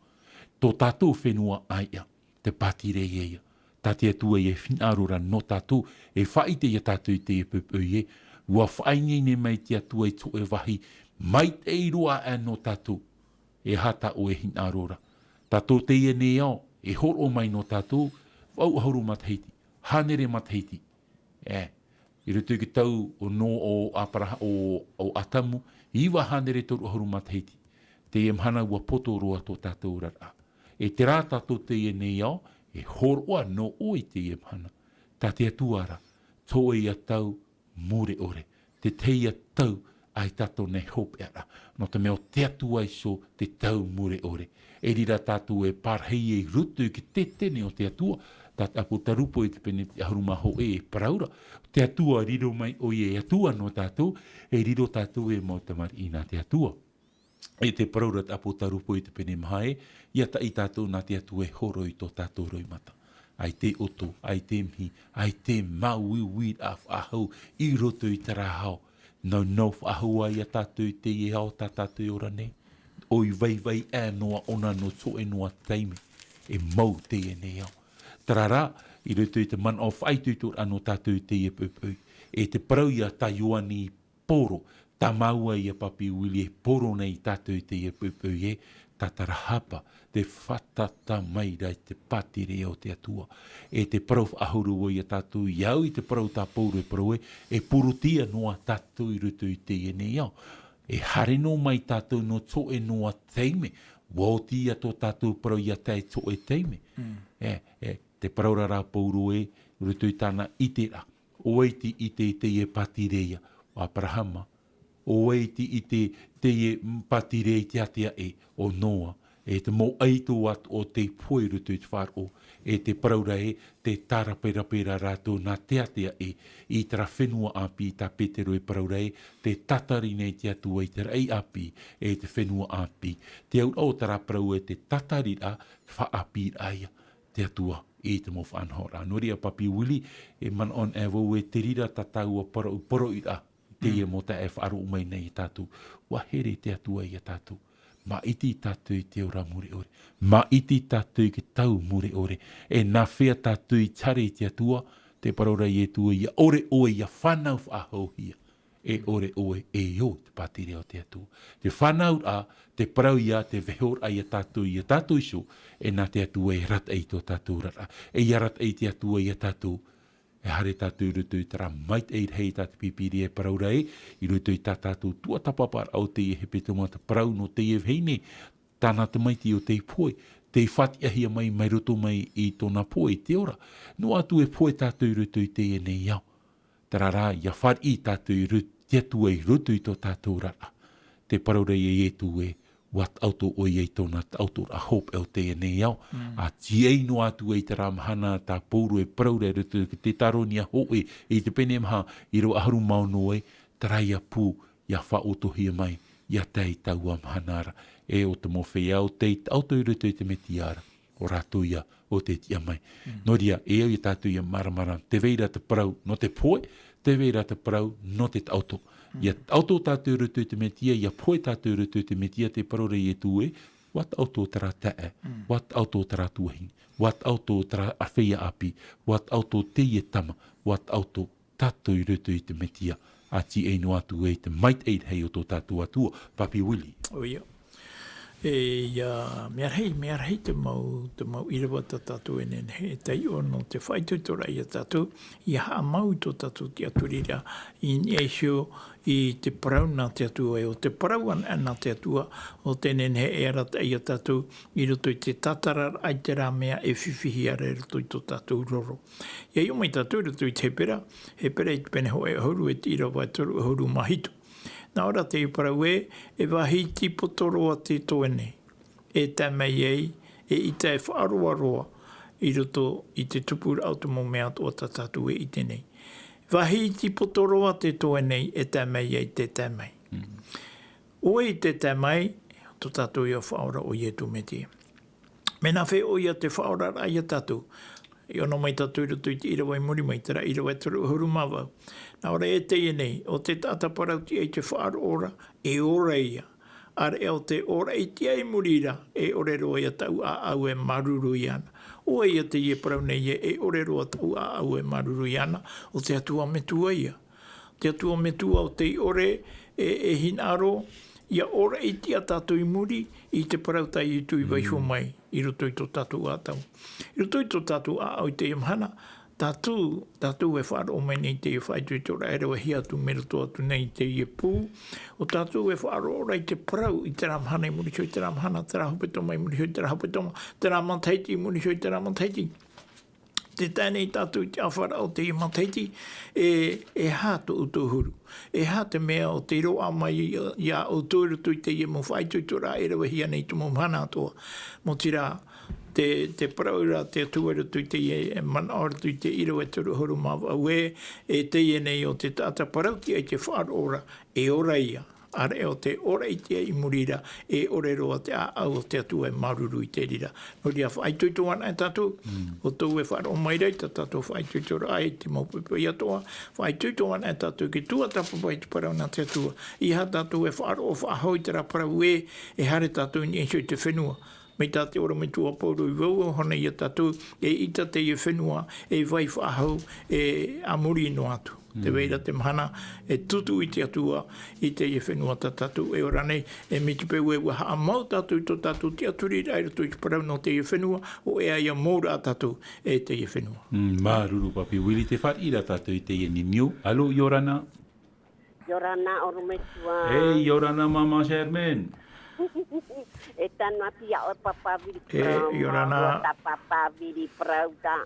Tō tātou fenua ʻāiʻa. Te pātireia ïa. Tā te Atua ïa e hinaʻaro ra nō tātou, e faʻaʻite ia tātou i teie poʻipoʻi ē, ʻua faʻaineine mai te Atua i te hōʻē vāhi maitaʻi roa aʻe nō tātou, e aha tā ʻoe e hinaʻaro ra. Tātou teie nei ao, e hōroʻa mai nō tātou, vaʻu ʻahuru matahiti, hānere matahiti. E, i roto i te tau o Noa, o ʻĀparaha-, o, o Atamu, iva hānere toru ʻahuru matahiti. Teie mahana ua poto roa tō tātou oraraʻa. E terā tātou teie nei ao, e hōroʻa nō ʻoe i teie mahana. Tā te Atua ra, tō ʻoe ia tau mure ʻore. Te tahi ia tau ʻaita tōna hopeʻa ra. Nō te mea ʻo te Atua iho te tau mure ʻore. E riro tātou e parahi i roto i te tene o te Atua. Tā te ʻāpōsetolo Paulo i te pene ʻahuru mā hōʻē e parau ra. Te Atua riro mai ʻoia e Atua nō tātou, e riro tātou e mau tamariʻi nā te Atua. E te parau ra te ʻāpōsetolo Paulo i te pene maha ē, ia taʻi tātou nā te Atua e horo i tō tātou roimata. ʻAita e ʻoto, ʻaita e mihi, ʻaita e māuiui ra faʻahou i roto i terā ao. Nau, nau faʻahou ai ia tātou i teie ao tā tātou e ora nei. ʻOi vaivai ʻē noa ʻōna nō te hōʻē noa taime. E mau teie nei ao. Terā rā, i roto i te manaʻo faʻaitoitoraʻa nō tātou i teie poʻipoʻi. E te parau ia tā Ioane Paulo, tā māua ia Papi Willie e poro nei tātou i teie poʻipoʻi ē, tātarahapa, te fātata mai ra i te pātireia o te Atua. E te parau faʻahou roa ia tātou, i au i te parau tā Paulo e parau ē, e purutia noa tātou i roto i teie nei ao. E haere noa mai tātou nō te hōʻē noa taime, ua oti ia tō tātou parau ia tae i te hōʻē taime. Mm. E, e, te parau ra rā Paulo ē, i roto i tāna ʻiteraʻa. ʻO vai tei ʻite i teie pātireia o Aperahama? ʻO vai tei ʻite i teie pātireia i te ātea ē o Noa? E te mau ʻaito atoʻa o tei pohe i roto i te faʻaroʻo, e te parau ra ē, tē tāraperapera rātou nā te ātea ē, i terā fenua ʻāpī, tā Petero e parau ra ē, tē tatari nei te Atua i te raʻi ʻāpī, e te fenua ʻāpī. Te auraʻa o terā parau ē, te tatariraʻa, faʻaʻāpīraʻa ia. Te Atua i te mau faʻanahoraʻa. Nō reira, Papi Willie, e manaʻo anaʻe vau ē te reira tā tāua parau, parauʻiraʻa, teie Mm. mau taeaʻe e faʻaroʻo mai nei ia tātou. ʻUa here te Atua ia tātou. Māʻiti tātou i te ora mure ʻore. Māʻiti tātou i te tau mure ʻore. E nāfea tātou i te haere i te Atua, te parau ra Ietu ē, ʻia ʻore ʻoe ʻia fānau faʻahouhia. E ʻore ʻoe e ō i te pātireia o te Atua. Te fānauraʻa, te parau ia, te vehoraʻa ia tātou, ia tātou iho, e nā te Atua e arataʻi i tō tātou oraraʻa. E ʻia arataʻi te Atua ia tātou, e haere tātou i roto i terā maitaʻi rahi tā te Pīpīria e parau ra ē, i roto i tā tātou tuatāpaparaʻa o teie hepetoma, te parau nō teie vahine, tāna tamaiti ʻo tei pohe, tei faʻatiʻahia mai, mai roto mai i tōna pohe i te ora. Noa atu e pohe tātou i roto i teie nei ao. Terā rā, ʻia fāriʻi tātou i ro-, te Atua i roto i tō tātou oraraʻa. Te parau ra ia Ietu ē, ʻua taʻoto ʻoia i tōna taʻotoraʻa hopeʻa o teie nei ao. Mm. ʻA tīaʻi noa atu ai terā mahana tā Paulo e parau ra i roto i te Tetaronia hōʻē, i te pene maha, ʻīrava ʻahuru mā ono ē, terā ia pū, ʻia faʻaʻotohia mai, ʻia tae i taua mahana ra. E ʻo te mau feiā ʻo tei taʻoto i roto i te Metia ra, ʻo rātou ia ʻo tei tiʻa mai. Mm. Nō reira, e au ia tātou ʻia māramarama, tē vai ra te parau nō te pohe, tē vai ra te parau nō te taʻoto. Mm. ʻIa taʻoto tātou i roto i te Metia, ʻia pohe tātou i roto i te Metia, te parau ra Ietu ē, ʻua taʻoto terā taeaʻe, Mm. ʻua taʻoto terā tuahine, ʻua taʻoto terā feiā ʻāpī, ʻua taʻoto teie tama, ʻua taʻoto tātou i roto i te Metia, ʻa tīaʻi noa atu ai te maitaʻi rahi o tō tātou Atua, Papi Willie. ʻOia. E, ʻia, mea rahi, mea rahi te mau, te mau ʻīrava tā tātou e nehenehe e taiʻo nō te faʻaitoitoraʻa ia tātou, ʻia haʻamau i tō tātou tiʻaturiraʻa i niʻa iho i te parau nā te Atua, e ʻo te parau anaʻe nā te Atua, ʻo tē nehenehe e arataʻi ia tātou i roto i te tātararaʻa i terā mea e fifi ra i roto i tō tātou roro. ʻIa ʻō mai tātou i roto i te Hepera, Hepera i te pene hōʻē ʻahuru e te ʻīrava e toru ʻahuru mā hitu. Nā ʻō ra te parau ē, e vāhi iti poto roa te toe nei, e tae mai ai, eʻita e faʻaroaroa i roto i te tupuraʻa o te mau mea atoʻa tā tātou e ʻite nei. Vāhi iti poto roa te toe nei, e tae mai ai te tae mai. Mm. ʻO vai te tae mai, tō tātou ia Faʻaora ʻo Ietu Metia. Mea nāfea ʻoia te faʻaoraraʻa ia tātou? ʻIa ʻō mai tātou i roto i te ʻīrava i muri mai, terā ʻīrava e toru ʻahuru mā vaʻu. Nā ʻō ra e teie nei, ʻo te taʻata parau-tiʻa i te faʻaroʻo ra, e ora ia. ʻĀreʻa ʻo tē ʻōraʻa-tiʻa i muri ra, e ʻore roa ia tāʻu ʻāʻau e māuruuru iāna. ʻO vai ia teie parau nei ē, e ʻore roa tāʻu ʻāʻau e māuruuru iāna, ʻo te Atua Metua ia. Te Atua Metua ʻo tei ʻore e, e hinaʻaro, ʻia ʻōraʻa-tiʻa tātou i muri i te parau tā Ietu i vaiiho Mm. mai i roto i tō tātou ʻāʻau. I roto i tō tātou ʻāʻau i teie mahana, Tātou, tātou e faʻaroʻo mai nei i teie faʻaitoitoraʻa e ravehia atu mai roto atu nei i teie pū. ʻO tātou e faʻaroʻo ra i te parau i terā mahana i muri iho i terā mahana, terā hepetoma i muri iho i terā hepetoma, terā matahiti i muri iho i terā matahiti. Tē tae nei tātou i te ʻāfaraʻa o teie matahiti, e, e aha tō ʻoutou huru? E aha te mea ʻo tei roaʻa mai iā, iā ʻoutou i roto i teie mau faʻaitoitoraʻa e ravehia nei i te mau mahana atoʻa? Maoti rā, te, te parau ra a te Atua i roto i teie, e manaʻo i roto i te ʻīrava e toru ʻahuru mā vaʻu ē, e teie nei ʻo te taʻata parau tiʻa i te faʻaroʻo ra, e ora ia. ʻĀreʻa ʻo te ora ʻite i muri ra, e ʻore roa te ʻāʻau o te Atua e māuruuru i te reira. Nō reira, faʻaitoito anaʻe tātou, ʻo ʻoutou e faʻaroʻo mai ra i tā tātou faʻaitoitoraʻa i te mau poʻipoʻi atoʻa, faʻaitoito anaʻe tātou i te tuatāpapa i te parau nā te Atua. ʻEiaha tātou e faʻaroʻo faʻahou i terā parau ē, e haere tātou i niʻa iho i te fenua. Mai tā te ʻorometua Paulo i vauvau ihoā iā tātou, eʻita teie fenua, e vai faʻahou, e a muri noa atu. Tē vai ra te mahana, e tutuʻu i te Atua, i teie fenua tā tātou e ora nei, e mai te peu ē ʻua haʻamau tātou i tō tātou tiʻaturiraʻa i roto i te parau nō teie fenua, ʻo ʻeiaha ia mau ra tātou, e teie fenua. Mm, māuruuru Papi Willie, tē fāriʻi ra tātou i teie nei niu. Alo, ʻia ora na. ʻIa ora na ʻorometua. E, ʻia ora na māmā Germaine. E tano atu iā ʻoe Papa Viri. E, Parau, ʻia ora na. Māua tā Papa Viri Parau tā.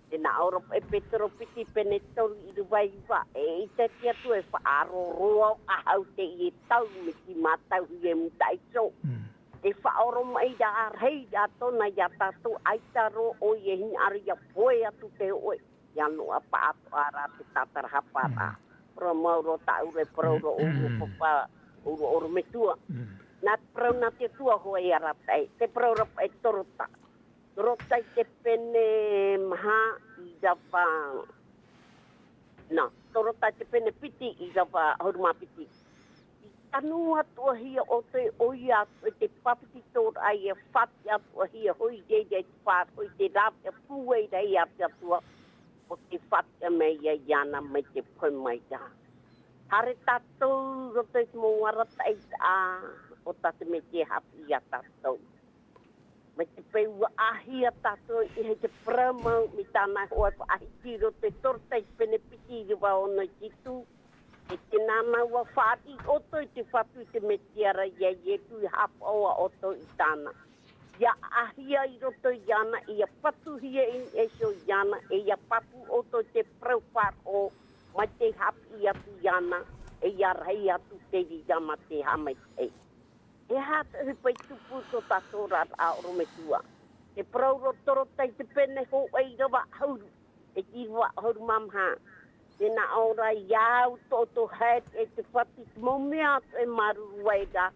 Tē nā ʻō ra e Petero piti pene toru ʻīrava iva. E ʻite te Atua e faʻaroʻo roa faʻahou teie tau mai te mātauhia e mūtaʻi iho. Mm. E faʻaoromaʻi ra rahi ra tōna iā tātou, ʻaita roa ʻoia e hinaʻaro ia pohe atu te hōʻē. Ia noa pāʻatoʻa ra te tātarahapa ra. Mm. Parau mau roa tāʻu ra e parau ra ʻo ʻoutou papa, ʻo ʻoutou ʻorometua. Mm. Nā te parau nā te Atua hoʻi e arataʻi, te parau ra e Torota. Torota i te pene maha ʻīrava. Nā, Torota i te pene piti ʻīrava ʻahuru mā piti. I tanu atoʻahia ʻoutou ʻoia atoʻa i te papetitoraʻa ʻia fātiʻa atoʻahia hoʻi i reira i te faʻaroʻo i te rāveʻa pūai rahi a te Atua, ʻo tē fātiʻa mai ai iāna mai te pohe mai ra. Haere tātou i roto i te mau arataʻi ʻo tā te Mesia e haʻapiʻi iā tātou. Mai te peu ʻua ʻāhia tātou i niʻa i te parau mau mai tāna hōʻē faʻahiti i roto i Torota i te pene piti ʻīrava ono i te fitu. E tē nānā ʻua fāriʻi ʻoutou i te Fatu i te Mesia ra iā Ietu ʻia haʻapaʻo ʻoutou i tāna. ʻIa ʻāhia i roto iāna, ʻia patuhia i niʻa iho iāna, e ʻia pāpū ʻoutou i te parau faʻaroʻo, mai te haʻapiʻi atu iāna, e ʻia rahi atu te reira mā te haʻamaitaʻi. E aha te ʻohipa i tupu i tō tātou oraraʻa ʻorometua? Te parau ra Torota i te pene hōʻē ʻīrava ʻahuru, e te ʻīrava ʻahuru mā maha. Tē nā ʻō ra, ʻia au tō ʻoutou haere i te Fatu i te mau mea atoʻa e māuruuru ai ra,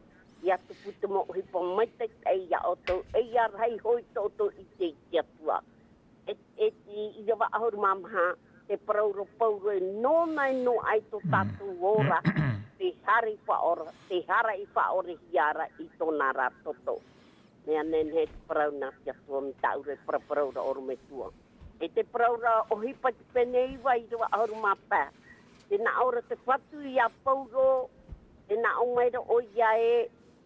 ʻia tupu te mau ʻohipa maitaʻi iā ʻoutou, e ʻia rahi hoʻi tō ʻoutou ʻite i te Atua. E, e te ʻīrava ʻahuru mā maha, te parau ra Paulo e nōna e noaʻa ai tō tātou ora, tē haere faʻaora, tē haere faʻaorahia ra i tōna ra toto. Mea nehenehe te parau nā te Atua mai tāʻu ra e paraparau ra ʻorometua. E te parau ra ʻohipa te pene iva ʻīrava ʻahuru mā pae. Tē nā ʻō ra te Fatu iā Paulo, tē nā ʻō mai ra ʻoia ē,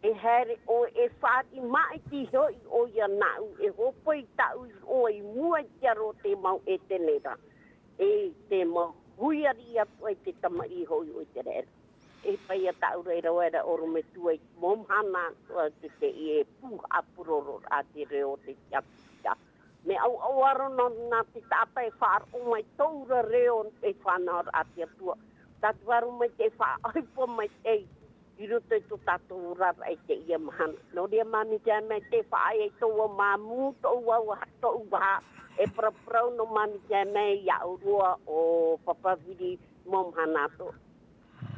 e haere ʻoe e fāriʻi maʻiti hoʻi ʻoia nāʻu, e hōpoi tāʻu iʻoa i mua i te aro o te mau ʻētene ra, e te mau hui ariʻi atoʻa i te tamaʻi hoʻi o ʻĪteraʻera. E paʻi ia tāʻu ra e rave ra ʻorometua i te mau mahana atoʻa te, te, e pū haʻapurororaʻa te reo o te tiʻaturiraʻa. Mea ʻauʻau aro nō, nā te taʻata e faʻaroʻo mai tō ʻoe ra reo e fānauraʻa a te Atua. Tātou aro mai te faʻaʻohipa maitaʻi i roto i tō tātou oraraʻa i teie mahana. Nō reira, Māmī Jaime, tē faʻaea i tō ʻoe māmū, tō ʻoe vaha, tō ʻoe vaha, e paraparau nō Māmī Jaime iā ʻō roa ʻo Papa Viri mau mahana atoʻa.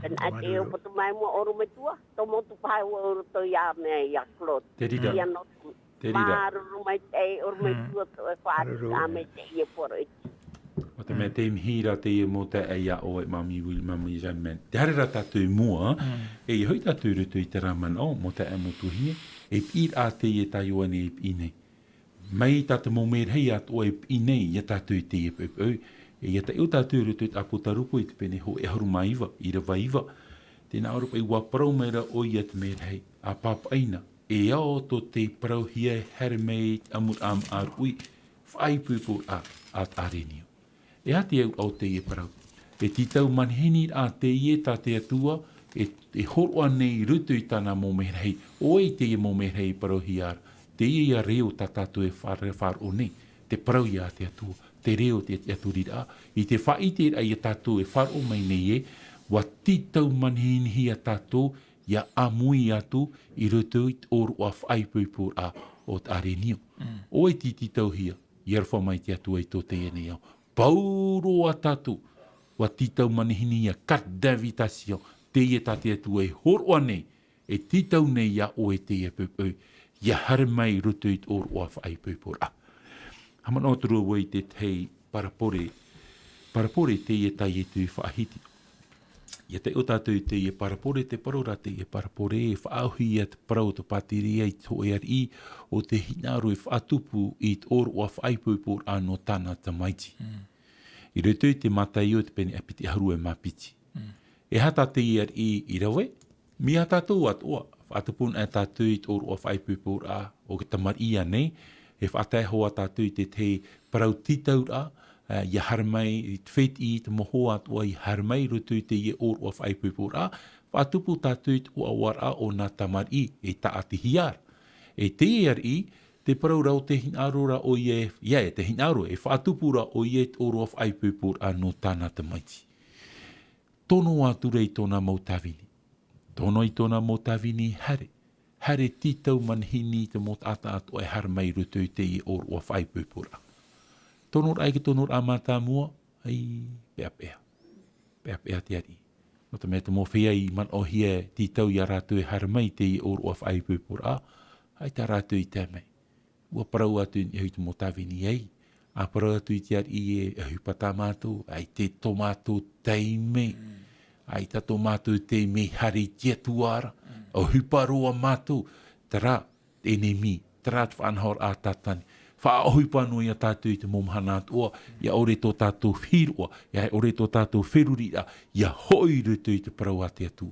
Pēnā te ʻō patu mai mua ʻorometua, tō mau tupaʻa ua ʻō roto iā mea iā Claude. Te reira. Ia nō te Te reira. Māuruuru maitaʻi, ʻorometua tō ʻoe fāriʻiraʻa mai teie poroʻi. ʻO te mea tē mihi ra teie mau taeaʻe iā ʻoe Māmī Wil-, Māmī Jaime. Tē haere ra tātou i mua, e ʻia hoʻi tātou i roto i terā manaʻo, mau taeaʻe mau tuahine, e piʻiraʻa teie e tāiʻo anaʻe e piʻi nei. Mai tā te mau merahi atoʻa e piʻi nei iā tātou i teie poʻipoʻi, e ʻia taiʻo tātou i roto i te ʻĀpōtarupo i te pene hōʻē ʻahuru mā iva, ʻīrava iva. Tē nā ʻō ra paʻi ʻua parau mai ra ʻoia te merahi, ʻa pāpaʻi na, e ao tō te parauhia e haere mai i te ʻamuraʻa māʻaruʻi, faʻaipoiporaʻa a te ʻĀrenio. E aha te auraʻa o teie parau? E tītau manihini rā teie tā te Atua, e, e hōroʻa nei i roto i tāna mau merahi. ʻO vai teie mau merahi e parauhia ra? Teie ia reo tā tātou e fa-, faʻaroʻo nei. Te parau ia te Atua. Te reo te tiʻaturiraʻa. I te faʻaʻite rā ia tātou e faʻaroʻo mai nei ē, ʻua tītau manihinihia tātou, ʻia ʻāmui atu i roto i te ʻōroʻa faʻaipoiporaʻa o te ʻĀrenio. Mm. ʻO vai tei tītauhia, i aroha mai te Atua i tō teie nei ao. Pauroa tātou, ʻua tītau manihini ia carte d'invitation, teie tā te Atua e hōroʻa nei, e tītau nei ia ʻoe teie poʻipoʻi, ʻia haere mai i roto i te ʻōroʻa faʻaipoiporaʻa. Haʻamanaʻo atu ra vau i te tahi parabole, parabole teie tā Ietu i faʻahiti. ʻIa taiʻo tātou i teie parabole, te parau ra teie parabole, e faʻaʻohi ia te parau o te pātireia i te hōʻē ariʻi, ʻo te hinaʻaro e faʻatupu i te ʻōroʻa faʻaipoiporaʻa nō tāna tamaiti. Mm. I roto i te Mataio te pene piti ʻahuru e mā piti. Mm. E aha tā teie ariʻi i rave? Mea tātou atoʻa, faʻatupu na tātou i te ʻōroʻa faʻaipoiporaʻa o te tamariʻi nei, e faʻatae hoʻi tātou i te tahi parau tītauraʻa, ā, ʻia haere mai i te fētiʻi, te mau hoa atoʻa ʻia haere mai i roto i teie ʻōroʻa faʻaipoiporaʻa, faʻatupu tātou i te ʻoaʻoaraʻa o nā tamariʻi e tāʻatihia ra. E teie ariʻi, te parau ra ʻo te hinaʻaro ra ʻoia, ʻia, e te hinaʻaro, e faʻatupu ra ʻoia i te ʻōroʻa faʻaipoiporaʻa nō tāna tamaiti. Tono atu ra i tōna mau tāvini. Tono i tōna mau tāvini, haere. Haere tītau manihini i te mau taʻata atoʻa e haere mai i roto i teie ʻōroʻa faʻaipoiporaʻa. Tonoraʻa i te tonoraʻa mātāmua, ʻaita, peʻapeʻa. Peʻapeʻa te ariʻi. Nō te mea te mau feiā i manaʻohia e tītau ia rātou e haere mai i teie ʻōroʻa faʻaipoiporaʻa, ʻaita rātou i tae mai. ʻUa parau atu i niʻa i te mau tāvini, ʻei. ʻA parau atu i te ariʻi ē, e ʻohipa tā mātou, ʻaita tō mātou taime. Mm. ʻAita tō mātou taime haere i te Atua ra. Mm. ʻOhipa roa mātou, terā te ʻenemi, terā te faʻanahoraʻa a Tātane. Faʻaʻohipa noa ia tātou i te mau mahana atoʻa, ʻia ʻore tō tātou hiroʻa, ʻia ʻore tō tātou feruriraʻa, ʻia hoʻi i roto i te parau a te Atua.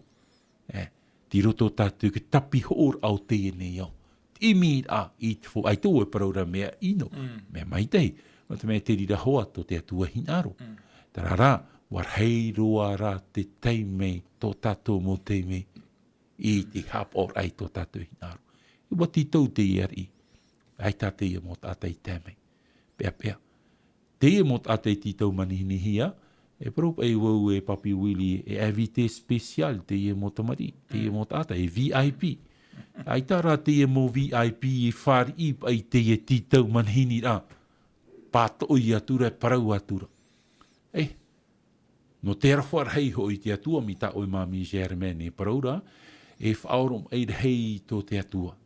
E, tei roto tātou i te tapihoʻoraʻa o teie nei ao. Te ʻimiraʻa i te fo-, ʻaita e parau ra mea ʻino, mm, mea maitaʻi, nō te mea te reira hoʻi tō te Atua hinaʻaro. Mm. Terā rā, ʻua rahi roa rā te taime, tō tātou mau taime, i te haʻapaʻoraʻa i tō tātou hinaʻaro. ʻUa tītau teie ariʻi, ʻaita teie mau taʻata i tae mai. Peʻapeʻa. Teie mau taʻata e tītau manihinihia, e parau paʻi vau e Papi Willie, e invité spécial teie mau tamariʻi, teie mau taʻata, e V I P. ʻAita rā teie mau V I P i fāriʻi paʻi i teie tītau manihini ra, pātoʻi atu ra, e parau atu ra. E, nō te aroha rahi hoʻi te Atua, mai tā ʻoe māmī Germaine e parau ra, e faʻaoromaʻi rahi tō te Atua.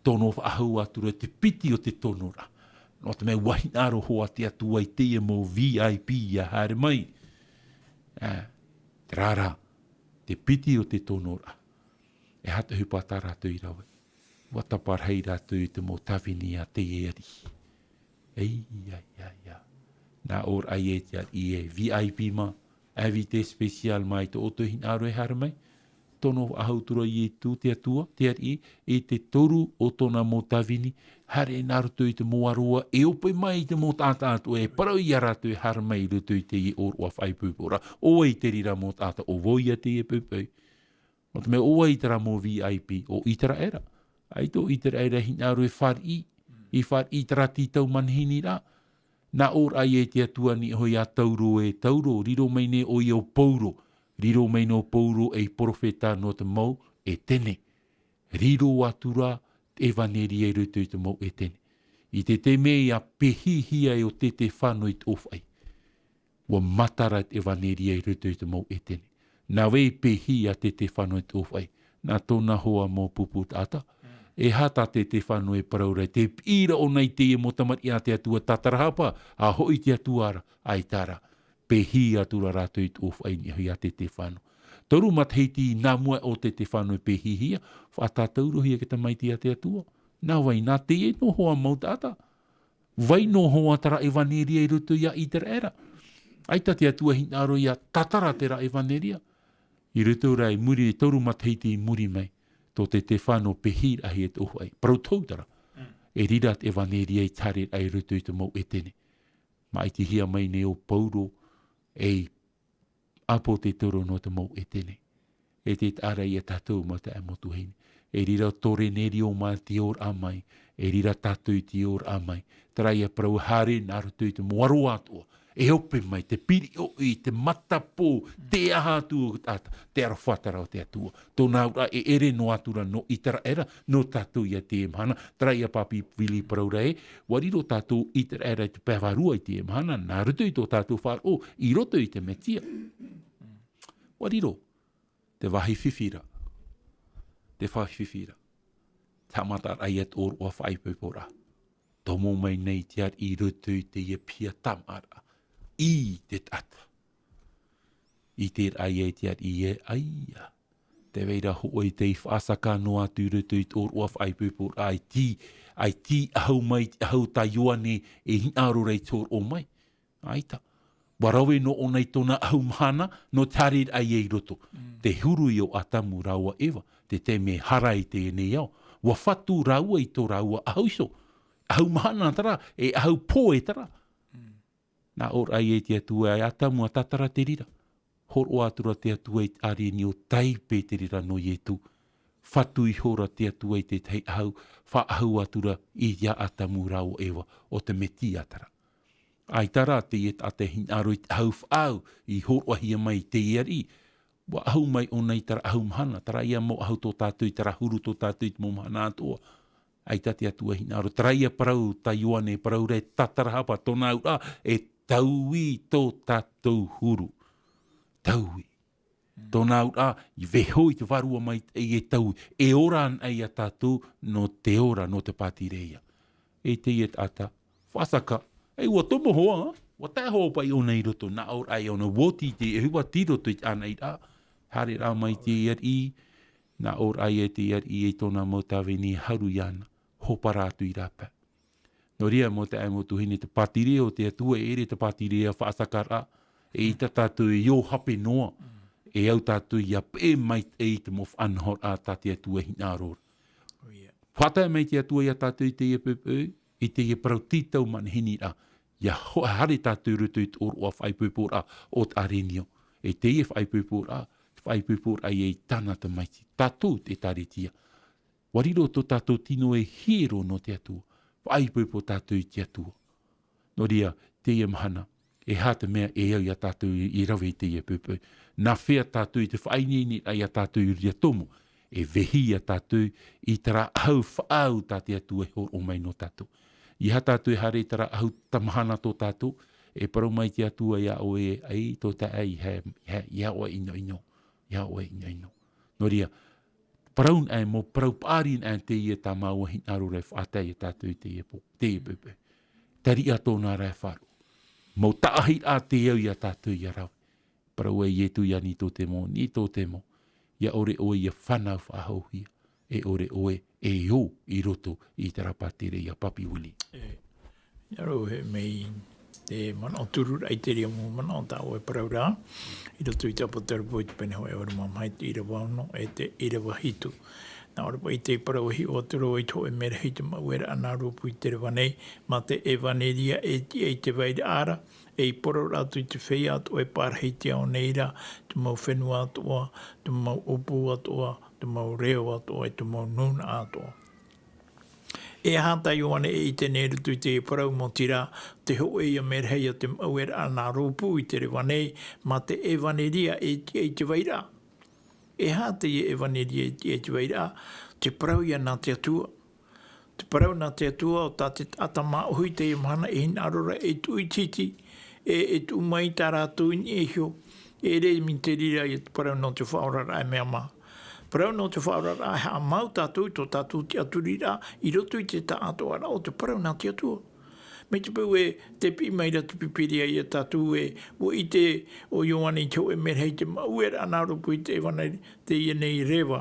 Tono faʻahou atu ra te piti o te tonoraʻa. Nō te mea ʻua hinaʻaro hoʻi te Atua i teie mau V I P ʻia haere mai. Ā, terā rā, te piti o te tonoraʻa. E aha te ʻohipa tā rātou i rave? ʻUa taparahi rātou i te mau tāvini a teie ariʻi. Ei, ia, ia, ia. Nā ʻō ra ē te ariʻi ē, V I P mā, invité spécial mā i tō ʻoutou hinaʻaro e haere mai. Tono faʻahou atu ra Ietu te Atua, te ariʻi, i te toru o tōna mau tāvini, haere nā roto i te mau aroa, e ope mai i te mau taʻata atoʻa, e parau ia rātou e haere mai i roto i teie ʻōroʻa faʻaipoiporaʻa. ʻO vai te reira mau taʻata, ʻo vau ia teie poʻipoʻi. Nō te mea ʻo vai terā mau V I P, ʻo ʻĪteraʻera. ʻAita ʻo ʻĪteraʻera e hinaʻaro e fāriʻi, i fāriʻi i terā tītau manihini ra. Nā ʻō ra ē te Atua, niʻa hoʻi ia Tauro ē, Tauro, riro mai nei ʻoia ʻo Pauro, riro mai nei ʻo Pauro ei perofeta nō te mau ʻētene. Riro atu ra te ʻevaneria i roto i te mau ʻētene. I te taime ʻia pēhihia e ʻo Setefano i te ʻōfaʻi. ʻUa matara te ʻevaneria i roto i te mau ʻētene. Nā vai e pēhi a Setefano i te ʻōfaʻi? Nā tōna hoa mau pupu taʻata. Mm. E aha tā Setefano e parau ra, tē piʻi ra ʻōna i teie mau tamariʻi a te Atua tātarahapa, ʻa hoʻi te Atua ra, ʻaita rā. Pēhi atu ra rātou i te ʻōfaʻi, niʻa hoʻi ia Setefano. Toru matahiti nā mua o Setefano e pēhihia, faʻatātaurohia e te Tamaiti a te Atua. Nā vai, nā teie noa hoʻi mau taʻata. Vai noa hoʻi terā ʻevaneria i roto ia ʻĪteraʻera. ʻAita te Atua hinaʻaro ʻia tātara terā ʻevaneria. I roto rā i muri, e toru matahiti i muri mai, tō Setefano pēhi rahi e te ʻōfaʻi. Parau tohu terā. Mm. E riro te ʻevaneria i te haereraʻa i roto i te mau ʻētene. Māʻitihia mai nei ʻo Pauro ei ʻāpōsetolo nō te mau ʻētene. E te taʻa ra ia tātou mau taeaʻe mau tuahine. E reira ʻo Korenerio mai te ora mai. E reira tātou i te ora mai. Terā ia parau haere nā roto i te mau ʻāroʻa atoʻa. E ope mai, te piriʻoʻi, te matapō, te aha atu, te aroha terā o te Atua. Tōna auraʻa e ʻere noa atu ra nō ʻĪteraʻera, nō tātou ia teie mahana, terā ia Pāpivili parau ra ē, ʻua riro tātou ʻĪteraʻera i te pae vārua i teie mahana, nā roto i tō tātou faʻaroʻo, i roto i te Mesia. ʻUa riro, te vāhi fifi ra, te vāhi fifi ra, te haʻamataraʻa ia te ʻōroʻa faʻaipoiporaʻa. Tomo mai nei te ariʻi i roto i teie piha tāmāʻaraʻa, i te taʻata. I te raʻa ia i te ariʻi e, ʻaita. Tē vai ra hōʻē tei faʻasaka noa atu i roto i te ʻōroʻa faʻaipoiporaʻa, ʻaita, ʻaita ʻahu mai, te ʻahu tā Ioane e hinaʻaro ra i te hōroʻa mai. ʻAita. ʻUa rave noa ʻōna i tōna ʻahu mahana, nō te haereraʻa ia i roto. Te huru ïa o Atamu rāua Eva, te taime e hara i teie nei ao. ʻUa fatu rāua i tō rāua ʻahu iho. ʻAhu mahana terā, e ʻahu pō e terā. Nā ʻō ra ïa te Atua e Atamu, ʻa tātara te reira. Hōroʻa atu ra te Atua i te ʻārenio, taipe te reira nō Ietu. Fatu ihora te Atua i te tahi ʻahu, faʻaʻahu atu ra ia Atamu rāua Eva, ʻo te Mesia terā. ʻAita rā teie taʻata e hinaʻaro i te ʻahu faʻaʻahu i hōroʻahia mai i teie ariʻi. ʻUa ʻahu mai ʻōna i terā ʻahu mahana, terā ïa mau ʻahu tō tātou i terā huru tō tātou i te mau mahana atoʻa. ʻAita te Atua e hinaʻaro, terā ïa parau tā Ioane e parau ra e tātarahapa tōna auraʻa, e taui tō tātou huru. Taui. Tōna auraʻa, i vaiiho i te vārua maitaʻi e taui, e ora anaʻe ia tātou, nō te ora, nō te pātireia. E teie taʻata, faʻasaka, e ʻua tomo hoʻi, ʻua tae hoʻi paʻi ʻōna i roto, nā ʻō ra ïa ʻōna ʻua oti i te, e ʻua oti i roto i te anairaʻa, haereraʻa mai te ariʻi, nā ʻō ra ïa te ariʻi e tōna mau tāvini haru iāna, hōpara atu i rāpae. Nō reira, mau taeaʻe mau tuahine, te pātireia o te Atua, e ʻere te pātireia faʻasakaraʻa, eʻita tātou e ō hape noa, e au tātou ʻia peʻe maitaʻi i te mau faʻanahoraʻa tā te Atua e hinaʻaro ra. Faʻatae mai te Atua ia tātou i teie poʻipoʻi, i teie parau tītau manihini ra, ʻia ho-, haere tātou i roto i te ʻōroʻa faʻaipoiporaʻa o te ʻārenio. E teie faʻaipoiporaʻa, faʻaipoiporaʻa ïa i tāna Tamaiti. Tātou te ʻĒkālesia. ʻUa riro tō tātou tino e hiero nō te Atua. Faʻaipoipo tātou i te Atua. Nō reira, teie mahana, e aha te mea e au ia tātou i, i rave i teie poʻipoʻi. Nā hea tātou i te faʻaineineraʻa ia tātou i reira tomo. E vehi ia tātou i terā ʻahu faʻaʻahu tā te Atua e hōroʻa mai nō tātou. Eiaha tātou e haere i terā ʻahu tamahana tō tātou, e parau mai te Atua ia ʻoe, ʻaita, tō taeaʻe, ʻeiaha, ʻeiaha, ʻeiaha ʻoe e ʻinoʻino, ʻeiaha ʻoe e ʻinoʻino. Nō reira, parau anaʻe, mau parau paʻari anaʻe teie tā māua e hinaʻaro ra e faʻatae ia tātou i teie pō, teie poʻipoʻi. Terā ïa tōna ra e faʻaroʻo. Mau taʻahiraʻa tē au ia tātou ʻia rave. Parau ai Ietu ia Nikodemo, Nikodemo, ʻia ʻore ʻoe ʻia fānau faʻahouhia, e ʻore ʻoe e ō i roto i terā pātireia, Pāpivili. E, ʻia rave mai te manaʻo turu ra i te reira mau manaʻo tā ʻoe e parau ra, i roto i te ʻApotarupo i te pene hōʻē ʻahuru mā maha, te ʻīrava ono e te ʻīrava hitu. Nā ʻō ra paʻi te parau e hiʻo atu ra vau i te hōʻē merahi i te maueraʻa nā rōpū i te reva nei, mā te ʻevaneria e tiʻa i te vairaʻa ra, e i poro ra atu i te feiā atoʻa e pārahi i te ao nei ra, te mau fenua atoʻa, te mau ʻōpū atoʻa, te mau reo atoʻa, e te mau nūnaʻa atoʻa. E aha tā Ioane e ʻite nei i roto i te parau, maoti rā, te hōʻē ïa merahi a te maueraʻa nā rōpū i te reva nei, mā te ʻevaneria e tiʻa i te vairaʻa. E aha teie ʻevaneria e tiʻa i te vairaʻa? Te parau ïa nā te Atua. Te parau nā te Atua, ʻo tā te taʻata māʻohi i teie mahana e hinaʻaro ra e tuʻu iti, e, e tuʻu mai tā rātou i niʻa iho, e ʻere mai te reira ïa te parau nō te faʻaoraraʻa e mea maha. Parau nō te faʻaoraraʻa e haʻamau tātou i tō tātou tiʻaturiraʻa i roto i te taʻatoʻaraʻa o te parau nā te Atua. Mai te peu e tē piʻi mai ra te Pīpīria ia tātou ē, ʻua ʻite ʻo Ioane i te hōʻē merahi i te maueraʻa nā rōpū i te ʻevaneria, teie nei reva.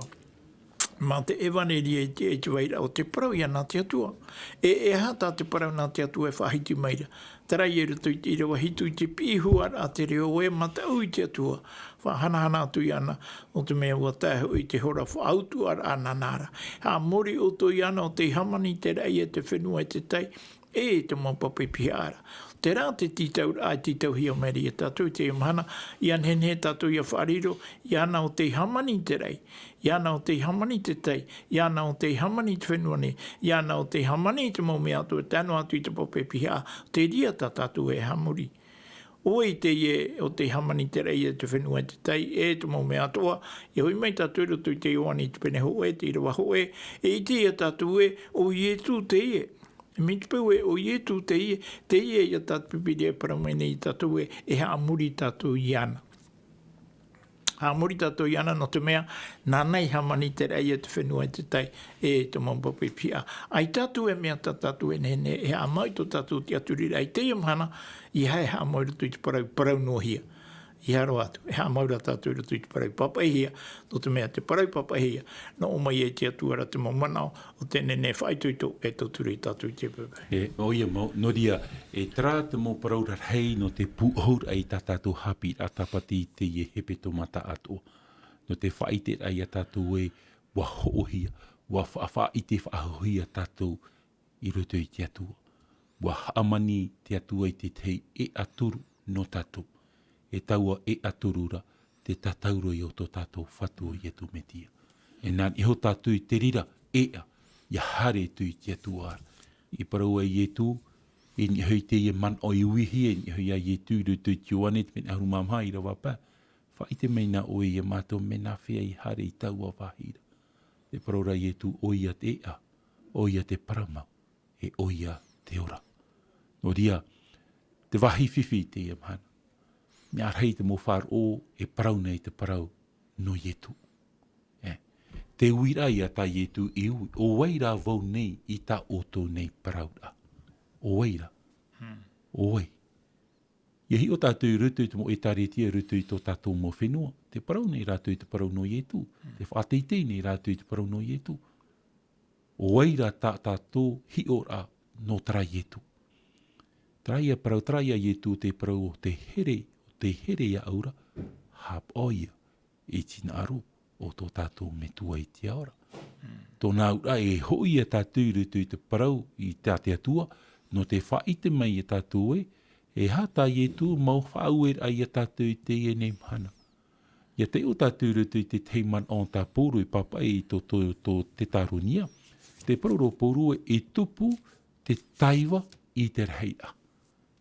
Mā te ʻevanelia i te, i te vairaʻa o te parau ia nā te Atua. E, e aha tā te parau nā te Atua e faʻahiti mai ra? Terā ia i roto i te ʻīrava hitu i te piʻi huaraʻa te reo ē, mataʻu i te Atua. Faʻahanahana atu iāna, nō te mea ʻua tae hoʻi te hora faʻautuʻaraʻa nāna ra. Haʻamori ʻoutou iāna ʻo tei hāmani te raʻi e te fenua e te tai, e te mau pape pihaʻa ra. Terā te tītauraʻa e tītauhia mai ra ia tātou i teie mahana, ʻia nehenehe tātou ʻia faʻariro, iāna ʻo tei hāmani te raʻi, iāna ʻo tei hāmani te tai, iāna ʻo tei hāmani te fenua nei, iāna ʻo tei hāmani te mau mea atoʻa e tae noa atu i te pape pihaʻa, terā tā tātou e haʻamori. ʻO vai teie ʻo tei hāmani te raʻi e te fenua e te tai, e te mau mea atoʻa, ʻia hoʻi mai tātou i roto i te Ioane i te pene hōʻē, te ʻīrava hōʻē, e ʻite ia tātou ē, ʻo Ietu teie. Mai te peu ē, ʻo Ietu teie, teie ia tā te Pīpīria e parau mai nei ia tātou ē, e haʻamori tātou iāna. Haʻamori tātou iāna nō te mea, nāna i hāmani te raʻi e te fenua e te tai, e te mau pape pihaʻa. ʻAita atu e mea tā tātou e nehenehe, e haʻamau i tō tātou tiʻaturiraʻa i teie mahana, ʻeiaha e haʻamau i roto i te parau, parau noa hia. ʻEiaha roa atu, e haʻamau ra tātou i roto i te parau pāpaʻihia, nō te mea te parau pāpaʻihia, nō ʻō mai ai te Atua ra te mau manaʻo, ʻo tē nehenehe e faʻaitoito e tauturu ia tātou i te pape. E, ʻoia mau, nō reira, e terā te mau parau rarahi nō te pūʻohuraʻa i tā tātou haʻapiʻiraʻa tāpati i teie hepetoma taʻatoʻa. Nō te faʻaʻiteraʻa ia tātou ē, ʻua hoʻohia, ʻua fa-, faʻaʻite faʻahouhia tātou i roto i te Atua. ʻUa hāmani te Atua i te tahi ʻēʻa turu nō tātou. E taua ʻēʻa turu ra, te tātauro ia o tō tātou Fatu ʻo Ietu Metia. E nā niʻa iho tātou i te reira ʻēʻa, ʻia haere atu i te Atua ra. I parau ai Ietu, i niʻa iho i teie manaʻo i uihia, i niʻa iho ia Ietu i roto i te Ioane, te pene ʻahuru mā maha, ʻīrava pae. Faʻaʻite mai na ʻoe ia mātou, mea nāfea i haere i taua vāhi ra. Te parau ra Ietu, ʻoia te ʻēʻa, ʻoia te parau mau, e ʻoia te ora. Nō reira, te vāhi fifi i teie mahana. Mea rahi te mau faʻaroʻo e parau nei te parau nō Ietu. E, te uiraʻa ia tā Ietu i ui, ʻo vai rā vau nei i tā ʻoutou nei parau ra. ʻO vai rā. Hmm. ʻO vai. ʻIa hiʻo tātou i roto i te mau ʻētāretia, i roto i tō tātou mau fenua. Te parau nei rātou i te parau nō Ietu. Hmm. Te faʻateitei nei rātou i te parau nō Ietu. ʻO vai rā tā tātou hiʻoraʻa nō terā Ietu. Terā ia parau, terā ia Ietu te parau ʻo tē here, ʻo tē here iāʻu ra, haʻapaʻo ia i te hinaʻaro o tō tātou Metua i te ao ra. Mm. Tōna auraʻa e hoʻi ia tātou i roto i te parau i tā te Atua, nō te faʻaʻite mai ia tātou ē, e aha tā Ietu mau faʻaueraʻa ia tātou i teie nei mahana. ʻIa taiʻo tātou i roto i te tahi manaʻo tā Pauro i pāpaʻi i tō, tō, tō Tetaronia. Te parau ra Pauro ē, e tupu te taiva i te rahiraʻa.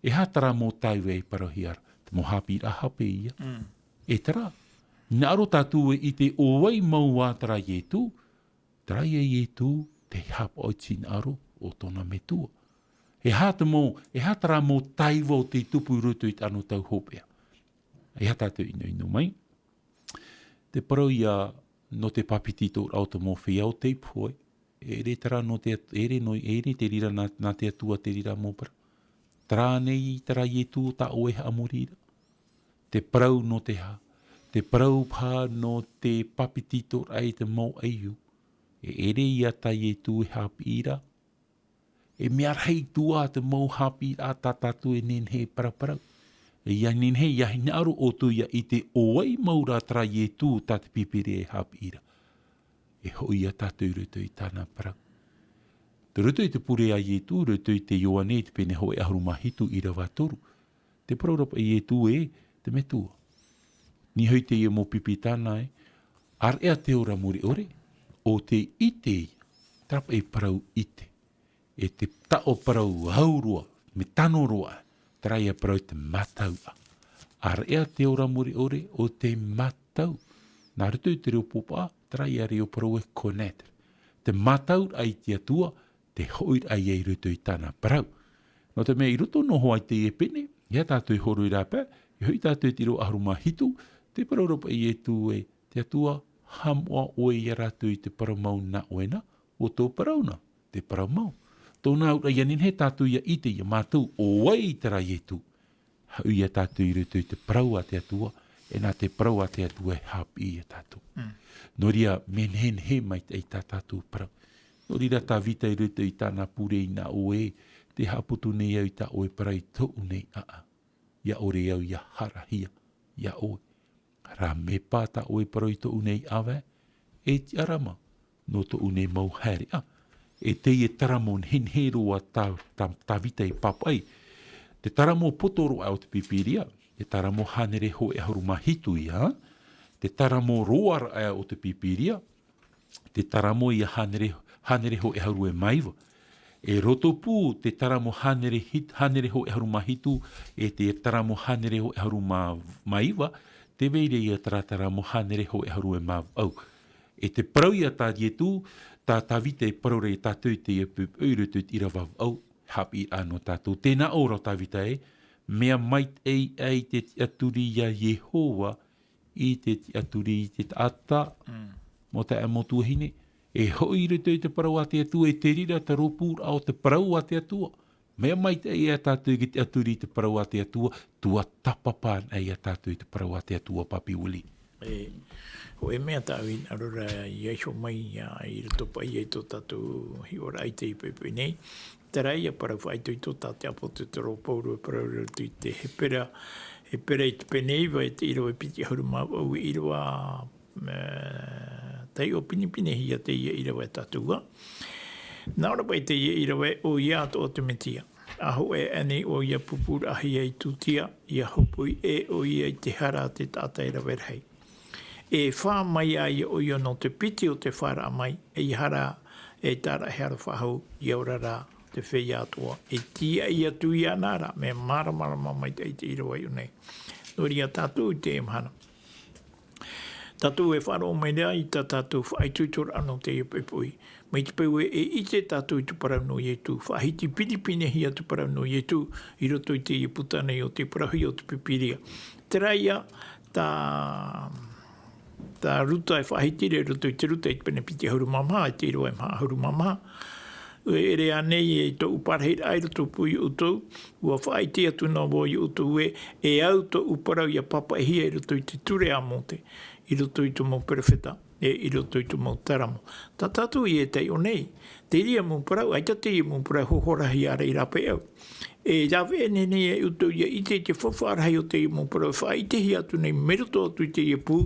E aha terā mau taiva e parauhia ra? Te mau haʻapiʻiraʻa hape ia. Mm. E terā. Hinaʻaro tātou e ʻite ʻo vai mau ā terā Ietu, terā ia Ietu te haʻapaʻo i te hinaʻaro o tōna Metua. E aha te mau, e aha terā mau taiva ʻo tē tupu i roto i te anotau hopeʻa. E aha tātou e ʻinoʻino mai. Te parau ia nō te papetitoraʻa o te mau feiā ʻo tei pohe. E ʻere terā nō te At-, e ʻere nō, e ʻere te reira nā, nā te Atua te reira mau parau. Terā nei terā Ietu tā ʻoe e haʻamori ra. Te parau nō te aha? Te parau paha nō te papetitoraʻa i te mau ʻaiū. E ʻere ia tā Ietu e haʻapiʻi ra. E mea rahi atoʻa te mau haʻapiʻiraʻa tā tātou e nehenehe e paraparau. E ʻia nehenehe, ʻia hinaʻaro ʻoutou ʻia ʻite ʻo vai mau rā terā Ietu tā te Pīpīria e haʻapiʻi ra. E hoʻi ia tātou i roto i tāna parau. Tei roto i te pure a Ietu, i roto i te Ioane, i te pene hōʻē ʻahuru mā hitu ʻīrava toru. Te parau ra paʻi Ietu ē, te Metua. Nīhoi teie mau pipi tāna ē, ʻāreʻa te ora mure ʻore, ʻo tē ʻite ia, terā paʻi parau ʻite. E te taʻo parau au roa, mea tano roa, terā ia parau te mātau ā. ʻĀreʻa te ora mure ʻore, ʻo tē mātau. Nā roto i te reo pōpaʻa, terā ia reo parau e connaître. Te mātauraʻa i te Atua, te hoʻiraʻa ia i roto i tāna parau. Nō te mea i roto noa hoʻi i teie pene, ʻia tātou e hōroʻa paʻi, e hoʻi tātou i te ʻīrava ʻahuru mā hitu, te parau ra paʻi Ietu ē, te Atua, haʻamoʻa ʻoe ia rātou i te parau mau nā ʻoe na, ʻo tō parau na, te parau mau. Tōna auraʻa ʻia nehenehe tātou ʻia ʻite ia mātau ʻo vai terā Ietu. Haʻu ia tātou i roto i te parau a te Atua, E nā te parau a te Atua e haʻapiʻi ia tātou. Nō reira, mea nehenehe maitaʻi tā tātou parau. Nō reira, Tavita i roto i tāna pure i nā ʻō ē, tē haʻaputu nei au i tā ʻoe parau i tōʻu nei ʻaʻau. ʻIa ʻore au ʻia hārahia, iā ʻoe. Rā mea pā tā ʻoe parau i tōʻu nei ʻāvae, e tiʻa rā mā, nō tōʻu nei mau haereʻa. E teie taramo nehenehe roa tā, tā, Tavita i pāpaʻi. Te taramo poto roa o te Pīpīria, te taramo hānere hōʻē ʻahuru mā hitu ia, te taramo roa raʻa o te Pīpīria, te taramo ia hānere, hānere hōʻē ʻahuru e mā iva. E roto pū te taramo hānere hit-, hānere hōʻē ʻahuru mā hitu, e te taramo hānere hōʻē ʻahuru mā, mā iva, tē vai ra ia terā taramo hānere hōʻē ʻahuru e mā vaʻu. E te parau ia tā Ietu, tā Tavita e parau ra ia tātou i teie poʻipoʻi i roto i te ʻīrava vaʻu, haʻapiʻiraʻa nō tātou. Tē nā ʻō ra Tavita ē, mea maitaʻi ʻaita e tiʻaturi iā Iehova, i te tiʻaturi i te taʻata, mau taeaʻe, mau tuahine, e hoʻi i roto i te parau a te Atua, e te reira te rōpūraʻa o te parau a te Atua. Mea maitaʻi ia tātou i te tiʻaturi i te parau a te Atua, tuatāpapa anaʻe ia tātou i te parau a te Atua, Papi Willie. E, hōʻē mea tāʻu i hinaʻaro ra ʻia iho mai ia i roto paʻi i tō tātou hiʻoraʻa i teie poʻipoʻi nei. Terā ia parau faʻaitoito tā te ʻāpōsetolo Pauro e parau ra i roto i te Hepera, Hepera i te pene iva, i te ʻīrava e piti ʻahuru mā vaʻu, e ʻīrava, e, taiʻo pinepinehia teie ʻīrava e tātou ā. Nā ʻō ra paʻi teie ʻīrava ē, ʻoia atoʻa te Mesia. ʻA hōʻē aʻe nei ʻoia pūpūraʻahia i tūtia, ʻia hōpoi ʻē ʻoia i te hara a te taʻata e rave rahi. E fā mai ā ia ʻoia nō te piti o te fāraʻa mai, ʻeiaha rā e tāraʻehara faʻahou, ʻia ora rā te feiā atoʻa. E tīaʻi atu iāna ra, mea māramarama maitaʻi te ʻīrava i ʻō nei. Nō reira tātou i teie mahana. Tātou e faʻaroʻo mai ra i tā tātou faʻaitoitoraʻa nō teie poʻipoʻi. Mai te peu ē e ʻite tātou i te parau nō Ietu, faʻahiti pinepinehia te parau nō Ietu, i roto i teie puta nei o te parauhia o te Pīpīria. Terā ia, tā, tā Ruta e faʻahiti ra i roto i te Ruta i te pene piti ʻahuru mā maha, i te ʻīrava e maha ʻahuru mā maha. E ʻere ānei e tōʻu parahiraʻa i roto pū ia ʻoutou, ʻua faʻaʻite atu noa vau ia ʻoutou ē, e au tōʻu parau ʻia pāpaʻihia i roto i te ture a Mōte, i roto i te mau perofeta, e i roto i te mau taramo. Tā tātou i teie nei, te reira mau parau, ʻaita teie mau parau hohoraʻa i reira paʻi au. E rave ʻē nei ia ʻoutou ʻia ʻite i te faufaʻa rahi o teie mau parau, e faʻaʻitehia atu nei, mai roto atu i teie pū,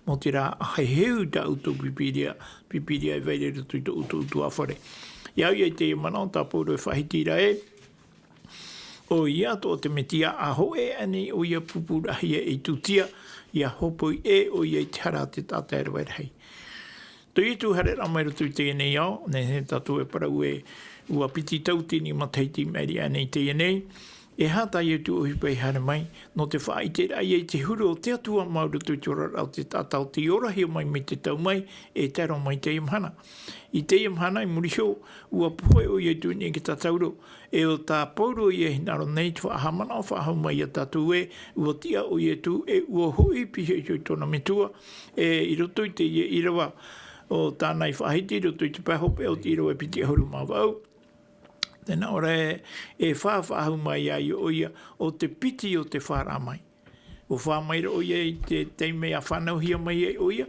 mau terā ʻa heheu tā ʻoutou Pīpīria, Pīpīria e vai ra i roto i tō ʻoutou ʻutuāfare. ʻIa au ia i teie manaʻo tā Pauro e faʻahiti ra ē, ʻoia atoʻa te Mesia, ʻa hōʻē aʻe nei ʻoia pūpūraʻahia i tūtia, ʻia hōpoi ʻē ʻoia i te hara a te taʻata e rave rahi. Tō Ietu haereraʻa mai roto i teie nei ao, nehenehe tātou e parau ē, ʻua piti tauatini matahiti i maʻiri aʻe nei i teie nei, e aha tā Ietu ʻohipa i haere mai, nō te faʻaʻiteraʻa ia i te huru o te Atua mau roto i te oraraʻa o te taʻata, ʻo tei orahia mai mai te tau mai, e tae roa mai i teie mahana. I teie mahana i muri iho, ʻua pohe ʻo Ietu i niʻa i te tātauro, e ʻo tā Pauro ia e hinaʻaro nei te faʻahaʻamanaʻo faʻahou mai ia tātou ē, ʻua tiʻa ʻo Ietu, e ʻua hoʻi pihaʻi iho i tōna metua, e i roto i teie ʻīrava, ʻo tāna i faʻahiti i roto i te pae hopeʻa o te ʻīrava e piti ʻahuru mā vaʻu. Tē nā ʻō ra ē, e fā faʻahou mai ai ʻoia, ʻo te piti o te fāraʻa mai. ʻUa fā mai ra ʻoia i te taime ʻa fānauhia mai ai ʻoia,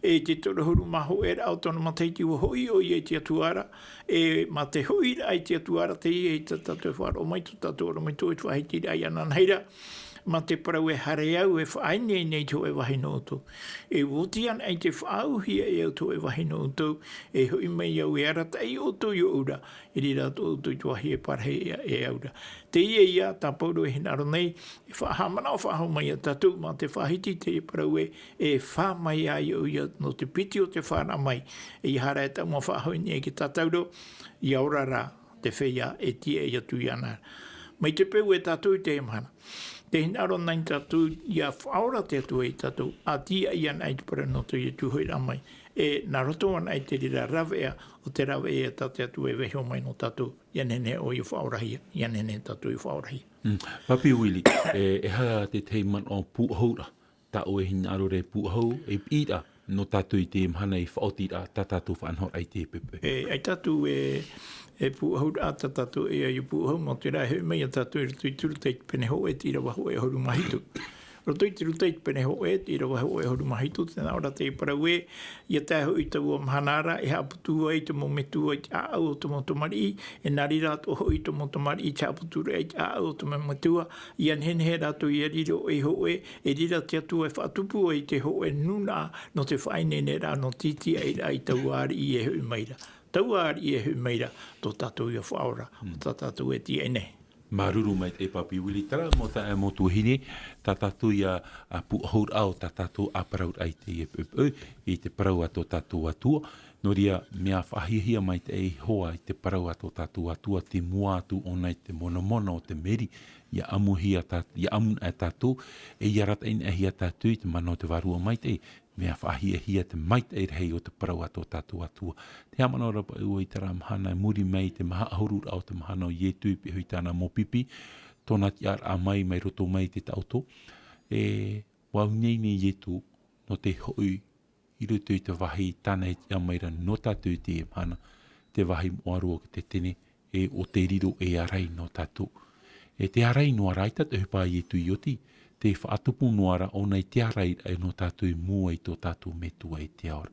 e te toru ʻahuru mā hōʻē raʻa o tōna matahiti ʻua hoʻi ʻoia i te Atua ra, e mā te hoʻiraʻa i te Atua ra, teie tā tātou e faʻaroʻo mai, tō tātou ʻorometua i te faʻahitiraʻa i anaʻanahiraʻa, mā te parau ē haere au e faʻaineine i te hōʻē vāhi nō ʻoutou. E ʻua oti anaʻe i te faʻaauhia e au te hōʻē vāhi nō ʻoutou, e hoʻi mai au e arataʻi ʻoutou i ʻōʻou ra, i reira atoʻa ʻoutou i te vāhi e parahi e, e au ra. Teie ia tā Pauro e hinaʻaro nei, e faʻahaʻamanaʻo faʻahou mai ia tātou, mā te faʻahiti i te parau ē, e fā mai ai ʻoia nō te piti o te fāraʻa mai, ʻeiaha rā e taʻu mau faʻahou i niʻa i te tātauro, ʻia ora rā te feiā e tīaʻi atu iāna. Mai te peu ē tātou i teie mahana, tē hinaʻaro nei tātou ʻia faʻaora te Atua ia tātou, ʻa tīaʻi anaʻe i te parau nō tō Ietu hoʻiraʻa mai, e nā roto anaʻe i te reira rāveʻa, ʻo te rāveʻa tā te Atua e vaiiho mai nō tātou, ʻia nehenehe ʻoia faʻaorahia, ʻia nehenehe tātou e faʻaorahia. Mm. Papi Willie, e, e aha te tahi manaʻo pūʻohu ra, tā ʻoe e hinaʻaro ra e pūʻohu, e piʻiraʻa, nō tātou i teie mahana i faʻaotiraʻa, tā tātou faʻanahoraʻa i teie poʻipoʻi. E, ʻaita atu e, e pūʻohu ra, tā tātou e ʻia pūʻohu, mau terā e hoʻi mai ia tātou i roto i te Ruta i te pene hōʻē, te ʻīrava hōʻē ʻahuru mā hitu. Roto i te Ruta i te pene hōʻē, te ʻīrava hōʻē ʻahuru mā hitu, tē nā ʻō ra te parau ē, ʻia tae hoʻi i taua mahana ra, e haʻaputu ai te mau metua i te ʻāʻau o te mau tamariʻi, e nā reira atoʻa hoʻi te mau tamariʻi i te haʻaputuraʻa i te ʻāʻau o te mau metua, ʻia nehenehe rātou ʻia riro ei hōʻē, e reira te Atua e faʻatupu ai te hōʻē nūnaʻa nō te faʻaineineraʻa, nō te tītīʻairaʻa i taua ariʻi e hoʻi mai ra. Taua ariʻi e hoʻi mai ra, tō tātou ia Faʻaora, mm, tā tātou e tīaʻi nei. Māuruuru maitaʻi e Papi Willie, terā mau taeaʻe, mau tuahine, tā tātou ia, ā, pūʻohuraʻa o tā tātou ā parauraʻa i teie poʻipoʻi, i te parau a tō tātou Atua. Nō reira, mea faʻahiahia maitaʻi hoʻi i te parau a tō tātou Atua, tei mua atu ʻōna i te monomono o te meri, ʻia ʻamuhia tā-, ʻia ʻamu na e tātou, e ʻia arataʻihia tātou i te mana o te Vārua Maitaʻi, mea faʻahiahia te maitaʻi rahi o te parau a tō tātou Atua. Te haʻamanaʻo ra paʻi ʻoe i terā mahana, i muri mai i te maha ʻahururaʻa o te mahana o Ietu i pihaʻi i tāna mau pipi, tōna tiʻaraʻa mai, mai roto mai i te taʻoto. E, ʻua au nei nei Ietu, nō te hoʻi i roto i te vāhi tāna e tiʻa mai ra nō tātou i teie mahana, te vāhi moʻa roa o te Tetene, e ʻo te riro e ārai nō tātou. E te ārai noa ra, ʻaita te ʻohipa a Ietu i oti, tē faʻatupu noa ra ʻōna i te ārai nō tātou i mua i tō tātou Metua i te ao ra.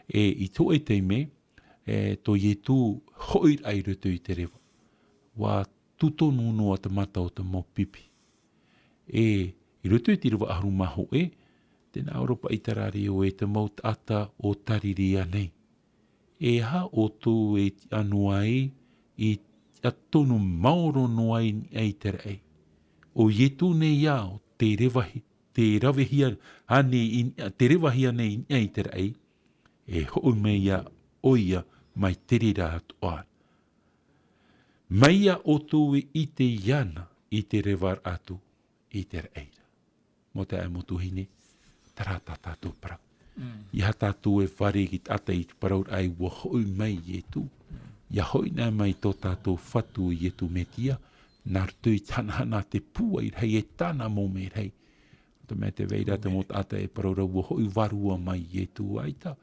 E i tō ʻoe taime, e tō Ietu hoʻiraʻa i roto i te reva, ʻua tūtonu noa te mata o te mau pipi. E i roto i te ʻīrava ʻahuru mā hōʻē, tē nā ʻō ra paʻi terā reo, e te mau taʻata ʻo Tarirea nei, e aha ʻoutou e tiʻa noa ai i tiʻatonu maoro noa i niʻa i te raʻi? ʻO Ietu nei ā, ʻo tē revahi-, tē ravehia ānei i niʻa, tē revahia nei i niʻa i te raʻi, e hoʻi mai ā ʻoia mai te reira atoʻa. Mai ia ʻoutou e ʻite iāna i te revaraʻa atu i te raʻi ra. Mau taeaʻe, mau tuahine, terā tā tātou parau. Mm. ʻEiaha tātou e fārerei i te taʻata i te parauraʻa ē ʻua hoʻi mai Ietu. Mm. ʻIa hoʻi na mai tō tātou Fatu Ietu Metia, nā roto i te hanahana a te pūai rahi e tāna mau merahi. Nō te mea tē vai ra te mau taʻata e parau ra ʻua hoʻi vārua mai Ietu, ʻaita.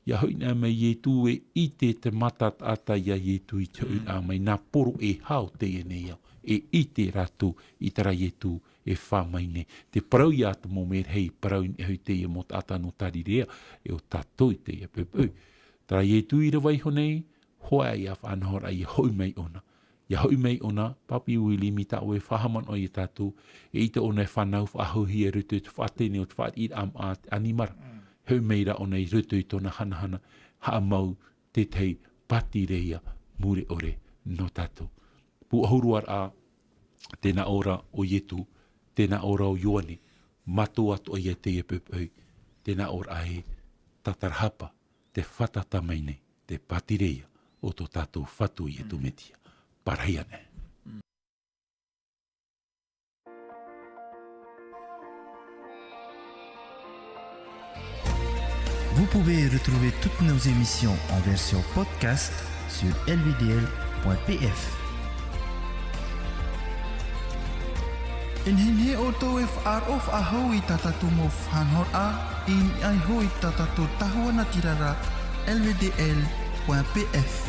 ʻIa hoʻi na mai Ietu, e ʻite te mata taʻata ia Ietu i te hoʻiraʻa mai, nā poro e hau teie nei ao. E ʻite rātou i terā Ietu e fā mai nei. Te parau ia te mau merahi, parau i niʻa hoʻi i teie mau taʻata nō Tarirea, e ʻo tātou i teie poʻipoʻi. Terā Ietu i reva iho nei, hōʻē ia faʻanahoraʻa ʻia hoʻi mai ʻōna. ʻIa hoʻi mai ʻōna, Papi Willie, mai tā ʻoe e faʻahaʻamanaʻo ia tātou, e ʻita ʻōna e fānau faʻahouhia i roto i te faʻateneʻa o te fāriʻiraʻa maʻa a te ʻanimara. Mm. Hoʻi mai rā ʻōna i roto i tōna hanahana, haʻamau tētahi pātireia mure ʻore nō tātou. Pūʻohuraʻa, tē nā ʻō ra ʻo Ietu, tē nā ʻō ra ʻo Ioane, mātou atoʻa ia teie poʻipoʻi, tē nā ʻō ra ē, tātarahapa, tē fātata mai nei te pātireia o tō tātou Fatu Ietu Metia. Pārahi ānei. Vous pouvez retrouver toutes nos émissions en version podcast sur L V D L point P F. E nehenehe ʻoutou e faʻaroʻo faʻahou i tā tātou mau faʻanahoraʻa i niʻa iho i tā tātou tahua natirara L V D L point P F.